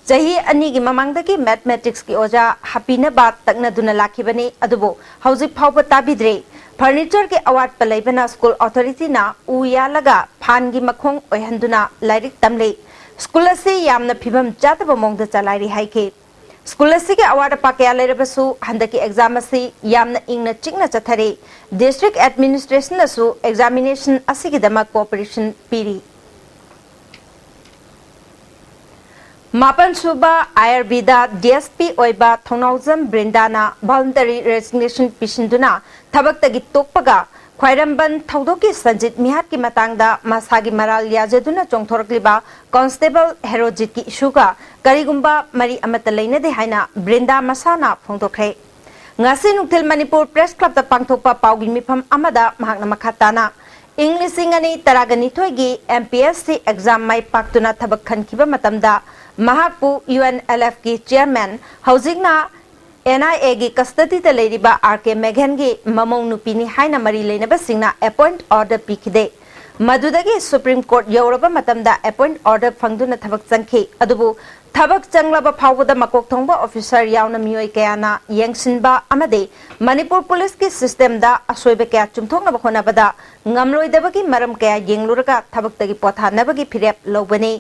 ꯆꯍꯤ ꯑꯅꯤꯒꯤ ꯃꯃꯥꯡꯗꯒꯤ ꯃꯦꯊꯃꯦꯇꯤꯛꯁꯀꯤ ꯑꯣꯖꯥ ꯍꯥꯞꯄꯤꯅꯕ ꯇꯛꯅꯗꯨꯅ ꯂꯥꯛꯈꯤꯕꯅꯤ, ꯑꯗꯨꯕꯨ ꯍꯧꯖꯤꯛ ꯐꯥꯎꯕ ꯇꯥꯕꯤꯗ꯭ꯔꯤ꯫ ꯐꯔꯅꯤꯆꯔꯒꯤ ꯑꯋꯥꯠꯄ ꯂꯩꯕꯅ ꯁ꯭ꯀꯨꯜ ꯑꯣꯊꯣꯔꯤꯇꯤꯅ ꯎ ꯌꯥꯜꯂꯒ ꯐꯥꯟꯒꯤ ꯃꯈꯣꯡ ꯑꯣꯏꯍꯟꯗꯨꯅ ꯂꯥꯏꯔꯤꯛ ꯇꯝꯂꯤ꯫ ꯁ꯭ꯀꯨꯜ ꯑꯁꯤ ꯌꯥꯝꯅ ꯐꯤꯕꯝ ꯆꯥꯗꯕ ꯃꯑꯣꯡꯗ ꯆꯂꯥꯏꯔꯤ ꯍꯥꯏꯈꯤ꯫ ꯁ꯭ꯀꯨꯜ ꯑꯁꯤꯒꯤ ꯑꯋꯥꯠ ꯑꯄꯥ ꯀꯌꯥ ꯂꯩꯔꯕꯁꯨ, ꯍꯟꯗꯛꯀꯤ ꯑꯦꯛꯖꯥꯝ ꯑꯁꯤ ꯌꯥꯝꯅ ꯏꯪꯅ ꯆꯤꯛꯅ ꯆꯠꯊꯔꯤ꯫ ꯗꯤꯁꯇ꯭ꯔꯤꯛ ꯑꯦꯗꯃꯤꯅꯤꯁꯇ꯭ꯔꯦꯁꯟꯅꯁꯨ ꯑꯦꯛꯖꯥꯃꯤꯅꯦꯁꯟ ꯑꯁꯤꯒꯤꯗꯃꯛ ꯀꯣꯑꯣꯄꯔꯦꯁꯟ ꯄꯤꯔꯤ꯫ ꯃꯥꯄꯟ ꯁꯨꯕ ꯑꯥꯏ ꯑꯥꯔ ꯕꯤꯗ ꯗꯤ ꯑꯦꯁ ꯄꯤ ꯑꯣꯏꯕ ꯊꯧꯅꯥꯎꯖꯝ ꯕ꯭ꯔꯤꯟꯗꯥꯅ ꯚꯣꯂꯨꯟꯇꯔꯤ ꯔꯦꯖꯤꯒꯅꯦꯁꯟ ꯄꯤꯁꯤꯟꯗꯨꯅ ꯊꯕꯛꯇꯒꯤ ꯇꯣꯛꯄꯒ, ꯈ꯭ꯋꯥꯏꯔꯝꯕꯟ ꯊꯧꯗꯣꯛꯀꯤ ꯁꯟꯖꯤꯠ ꯃꯤꯍꯥꯠꯀꯤ ꯃꯇꯥꯡꯗ ꯃꯁꯥꯒꯤ ꯃꯔꯥꯜ ꯌꯥꯖꯗꯨꯅ ꯆꯣꯡꯊꯣꯔꯛꯂꯤꯕ ꯀꯣꯟꯁꯇꯦꯕꯜ ꯍꯦꯔꯣꯖꯤꯠꯀꯤ ꯏꯁꯨꯒ ꯀꯔꯤꯒꯨꯝꯕ ꯃꯔꯤ ꯑꯃꯠꯇ ꯂꯩꯅꯗꯦ ꯍꯥꯏꯅ ꯕ꯭ꯔꯤꯟꯗꯥ ꯃꯁꯥꯅ ꯐꯣꯡꯗꯣꯛꯈ꯭ꯔꯦ꯫ ꯉꯁꯤ ꯅꯨꯡꯊꯤꯜ ꯃꯅꯤꯄꯨꯔ ꯄ꯭ꯔꯦꯁ ꯀ꯭ꯂꯕꯇ ꯄꯥꯡꯊꯣꯛꯄ ꯄꯥꯎꯒꯤ ꯃꯤꯐꯝ ꯑꯃꯗ ꯃꯍꯥꯛꯅ ꯃꯈꯥ ꯇꯥꯅ, ꯏꯪ ꯂꯤꯁꯤꯡ ꯑꯅꯤ ꯇꯔꯥꯒ ꯅꯤꯊꯣꯏꯒꯤ M P S C exam ꯃꯥꯏ ꯄꯥꯛꯇꯨꯅ ꯊꯕꯛ ꯈꯟꯈꯤꯕ ꯃꯇꯝꯗ ꯃꯍꯥꯛꯄꯨ ꯌꯨ ꯑꯦꯟ ꯑꯦꯜ ꯑꯦꯐꯀꯤ ꯆꯤꯌꯔꯃꯦꯟ, ꯍꯧꯖꯤꯛꯅ ꯑꯦꯟ ꯑꯥꯏ ꯑꯦꯒꯤ ꯀꯁꯇꯗꯤꯗ ꯂꯩꯔꯤꯕ ꯑꯥꯔ ꯀꯦ ꯃꯦꯘꯟꯒꯤ ꯃꯃꯧ ꯅꯨꯄꯤꯅꯤ ꯍꯥꯏꯅ ꯃꯔꯤ ꯂꯩꯅꯕꯁꯤꯡꯅ ꯑꯦꯄꯣꯏꯟꯠ ꯑꯣꯔꯗꯔ ꯄꯤꯈꯤꯗꯦ꯫ ꯃꯗꯨꯗꯒꯤ ꯁꯨꯄ꯭ꯔꯤꯝ ꯀꯣꯔꯠ ꯌꯧꯔꯕ ꯃꯇꯝꯗ ꯑꯦꯄꯣꯏꯟꯠ ꯑꯣꯔꯗꯔ ꯐꯪꯗꯨꯅ ꯊꯕꯛ ꯆꯪꯈꯤ꯫ ꯑꯗꯨꯕꯨ ꯊꯕꯛ ꯆꯪꯂꯕ ꯐꯥꯎꯕꯗ ꯃꯀꯣꯛ ꯊꯣꯡꯕ ꯑꯣꯐꯤꯁꯔ ꯌꯥꯎꯅ ꯃꯤꯑꯣꯏ ꯀꯌꯥꯅ ꯌꯦꯡꯁꯤꯟꯕ ꯑꯃꯗꯤ ꯃꯅꯤꯄꯨꯔ ꯄꯨꯂꯤꯁꯀꯤ ꯁꯤꯁꯇꯦꯝꯗ ꯑꯁꯣꯏꯕ ꯀꯌꯥ ꯆꯨꯝꯊꯣꯛꯅꯕ ꯍꯣꯠꯅꯕꯗ ꯉꯝꯂꯣꯏꯗꯕꯒꯤ ꯃꯔꯝ ꯀꯌꯥ ꯌꯦꯡꯂꯨꯔꯒ ꯊꯕꯛꯇꯒꯤ ꯄꯣꯊꯥꯅꯕꯒꯤ ꯐꯤꯔꯦꯞ ꯂꯧꯕꯅꯤ꯫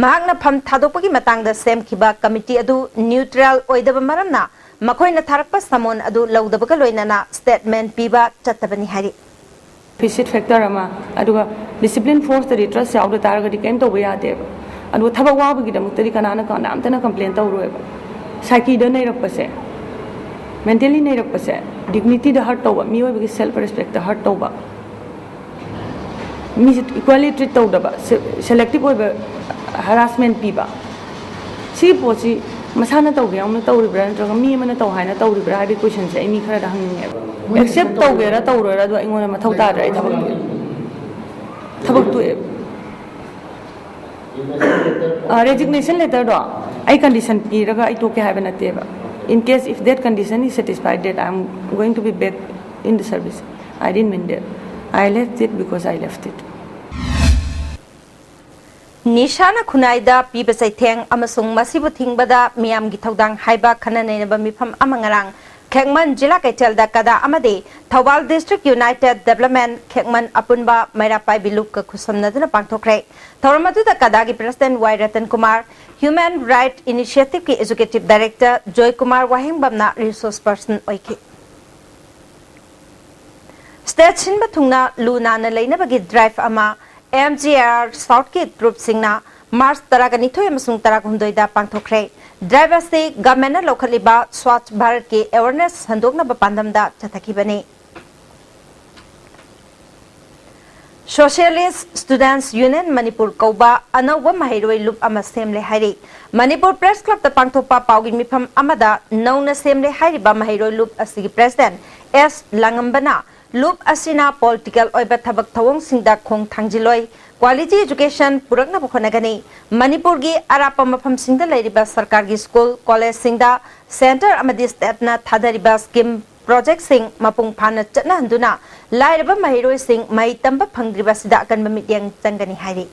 ꯃꯍꯥꯛꯅ ꯐꯝ ꯊꯥꯗꯣꯛꯄꯒꯤ ꯃꯇꯥꯡꯗ ꯁꯦꯝꯈꯤꯕ ꯀꯃꯤꯇꯤ ꯑꯗꯨ ꯅ꯭ꯌꯨꯇ꯭ꯔꯦꯜ ꯑꯣꯏꯗꯕ ꯃꯔꯝꯅ ꯃꯈꯣꯏꯅ ꯊꯥꯔꯛꯄ ꯁꯃꯣꯟ ꯑꯗꯨ ꯂꯧꯗꯕꯒ ꯂꯣꯏꯅꯅ ꯁ꯭ꯇꯦꯠꯃꯦꯟꯠ ꯄꯤꯕ ꯆꯠꯇꯕꯅꯤ ꯍꯥꯏꯔꯤ꯫ ꯐꯤꯁꯤꯠ ꯐꯦꯛꯇꯔ ꯑꯃ, ꯑꯗꯨꯒ ꯗꯤꯁꯤꯄ꯭ꯂꯤꯟ ꯐꯣꯔꯁꯇꯗꯤ ꯇ꯭ꯔꯁ ꯌꯥꯎꯗ ꯇꯥꯔꯒꯗꯤ ꯀꯔꯤꯝ ꯇꯧꯕ ꯌꯥꯗꯦꯕ꯫ ꯑꯗꯨꯒ ꯊꯕꯛ ꯋꯥꯕꯒꯤꯗꯃꯛꯇꯗꯤ ꯀꯅꯥꯅ ꯀꯅꯥꯝꯇꯅ ꯀꯝꯄ꯭ꯂꯦꯟ ꯇꯧꯔꯣꯏꯕ꯫ ꯁꯥꯏꯀꯤꯗ ꯅꯩꯔꯛꯄꯁꯦ, ꯃꯦꯟꯇꯦꯜꯂꯤ ꯅꯩꯔꯛꯄꯁꯦ, ꯗꯤꯒꯅꯤꯇꯤꯗ ꯍꯔꯠ ꯇꯧꯕ, ꯃꯤꯑꯣꯏꯕꯒꯤ ꯁꯦꯜꯐ ꯔꯦꯁꯄꯦꯛꯇ ꯍꯔꯠ ꯇꯧꯕ, ꯃꯤꯁꯦ ꯏꯀ꯭ꯋꯦꯂꯤ ꯇ꯭ꯔꯤꯠ ꯇꯧꯗꯕ, ꯁꯦꯂꯦꯛꯇꯤꯞ ꯑꯣꯏꯕ ꯍꯔꯥꯁꯃꯦꯟ ꯄꯤꯕ, ꯁꯤꯒꯤ ꯄꯣꯠꯁꯤ ꯃꯁꯥꯅ ꯇꯧꯒꯦ ꯌꯥꯎꯅ ꯇꯧꯔꯤꯕ꯭ꯔꯥ ꯅꯠꯇ꯭ꯔꯒ ꯃꯤ ꯑꯃꯅ ꯇꯧ ꯍꯥꯏꯅ ꯇꯧꯔꯤꯕ꯭ꯔꯥ ꯍꯥꯏꯕꯒꯤ ꯀꯣꯏꯁꯟꯁꯦ ꯑꯩ ꯃꯤ ꯈꯔꯗ ꯍꯪꯅꯤꯡꯉꯦꯕ꯫ ꯑꯦꯛꯁꯦꯞ ꯇꯧꯒꯦꯔꯥ ꯇꯧꯔꯣꯏꯔꯥ ꯑꯗꯣ ꯑꯩꯉꯣꯟꯗ ꯃꯊꯧ ꯇꯥꯗ꯭ꯔꯦ, ꯑꯩ ꯊꯕꯛ ꯇꯣꯛꯑꯦ꯫ ꯊꯕꯛ ꯇꯣꯛꯑꯦ꯫ ꯔꯦꯖꯤꯒꯅꯦꯁꯟ ꯂꯦꯇꯔꯗꯣ ꯑꯩ ꯀꯟꯗꯤꯁꯟ ꯄꯤꯔꯒ ꯑꯩ ꯇꯣꯛꯀꯦ ꯍꯥꯏꯕ ꯅꯠꯇꯦꯕ꯫ In case if that condition is satisfied that I am going to be back in the service, I didn't mean that. I left it because I left it. ꯅꯤꯁꯥꯅ ꯈꯨꯟꯅꯥꯏꯗ ꯄꯤꯕ ꯆꯩꯊꯦꯡ ꯑꯃꯁꯨꯡ ꯃꯁꯤꯕꯨ ꯊꯤꯡꯕꯗ ꯃꯤꯌꯥꯝꯒꯤ ꯊꯧꯗꯥꯡ ꯍꯥꯏꯕ ꯈꯟꯅ ꯅꯩꯅꯕ ꯃꯤꯐꯝ ꯑꯃ ꯉꯔꯥꯡ ꯈꯦꯛꯃꯟ ꯖꯤꯂꯥ ꯀꯩꯊꯦꯜꯗ ꯀꯗꯥ ꯑꯃꯗꯤ ꯊꯧꯕꯥꯜ District United Development ꯈꯦꯛꯃꯟ ꯑꯄꯨꯟꯕ ꯃꯩꯔꯥ ꯄꯥꯏꯕꯤ ꯂꯨꯞꯀ ꯈꯨꯠꯁꯝꯅꯗꯨꯅ ꯄꯥꯡꯊꯣꯛꯈ꯭ꯔꯦ꯫ ꯊꯧꯔꯝ ꯑꯗꯨꯗ ꯀꯗꯥꯒꯤ President ꯋꯥꯏ Ratan Kumar, Human Right Initiative ꯀꯤ Executive Director ꯖꯣꯏ ꯀꯨꯃꯥꯔ ꯋꯥꯍꯦꯡꯕꯝꯅ resource person ꯑꯣꯏꯈꯤ꯫ State ꯁꯤꯟꯕ ꯊꯨꯡꯅ ꯂꯨ ꯅꯥꯟꯅ ꯂꯩꯅꯕꯒꯤ drive ꯑꯃ M G R South ꯀꯤ troop ꯁꯤꯡꯅ March ꯇꯔꯥꯅꯤꯊꯣꯏ ꯑꯃꯁꯨꯡ ꯇꯔꯥꯍꯨꯝꯗꯣꯏꯗ ꯄꯥꯡꯊꯣꯛꯈ꯭ꯔꯦ꯫ Drive ꯑꯁꯤ government ꯅ ꯂꯧꯈꯠꯂꯤꯕ Swachh Bharat ꯀꯤ awareness ꯁꯟꯗꯣꯛꯅꯕ ꯄꯥꯟꯗꯝꯗ ꯆꯠꯊꯈꯤꯕꯅꯤ꯫ Socialist Students Union Manipur ꯀꯧꯕ ꯑꯅꯧꯕ ꯃꯍꯩꯔꯣꯏ ꯂꯨꯞ ꯑꯃ ꯁꯦꯝꯂꯦ ꯍꯥꯏꯔꯤ꯫ ꯃꯅꯤꯄꯨꯔ Press Club ꯇ ꯄꯥꯡꯊꯣꯛꯄ ꯄꯥꯎꯒꯤ ꯃꯤꯐꯝ ꯑꯃꯗ ꯅꯧꯅ ꯁꯦꯝꯂꯦ ꯍꯥꯏꯔꯤꯕ ꯃꯍꯩꯔꯣꯏ ꯂꯨꯞ ꯑꯁꯤꯒꯤ President S ꯂꯥꯡꯉꯝꯕꯅ ꯂꯨꯞ ꯑꯁꯤꯅ political ꯑꯣꯏꯕ ꯊꯕꯛ ꯊꯧꯑꯣꯡꯁꯤꯡꯗ ꯈꯣꯡ ꯊꯥꯡꯖꯤꯜꯂꯣꯏ, quality education ꯄꯨꯔꯛꯅꯕ ꯍꯣꯠꯅꯒꯅꯤ꯫ ꯃꯅꯤꯄꯨꯔꯒꯤ ꯑꯔꯥꯞꯄ ꯃꯐꯝꯁꯤꯡꯗ ꯂꯩꯔꯤꯕ ꯁꯔꯀꯥꯔꯒꯤ school, college ꯁꯤꯡꯗ centre ꯑꯃꯗꯤ state ꯅ ꯊꯥꯗꯔꯤꯕ scheme, project ꯁꯤꯡ ꯃꯄꯨꯡ ꯐꯥꯅ ꯆꯠꯅꯍꯟꯗꯨꯅ ꯂꯥꯏꯔꯕ ꯃꯍꯩꯔꯣꯏꯁꯤꯡ ꯃꯍꯩ ꯇꯝꯕ ꯐꯪꯗ꯭ꯔꯤꯕ ꯑꯁꯤꯗ ꯑꯀꯟꯕ ꯃꯤꯠꯌꯦꯡ ꯆꯪꯒꯅꯤ ꯍꯥꯏꯔꯤ꯫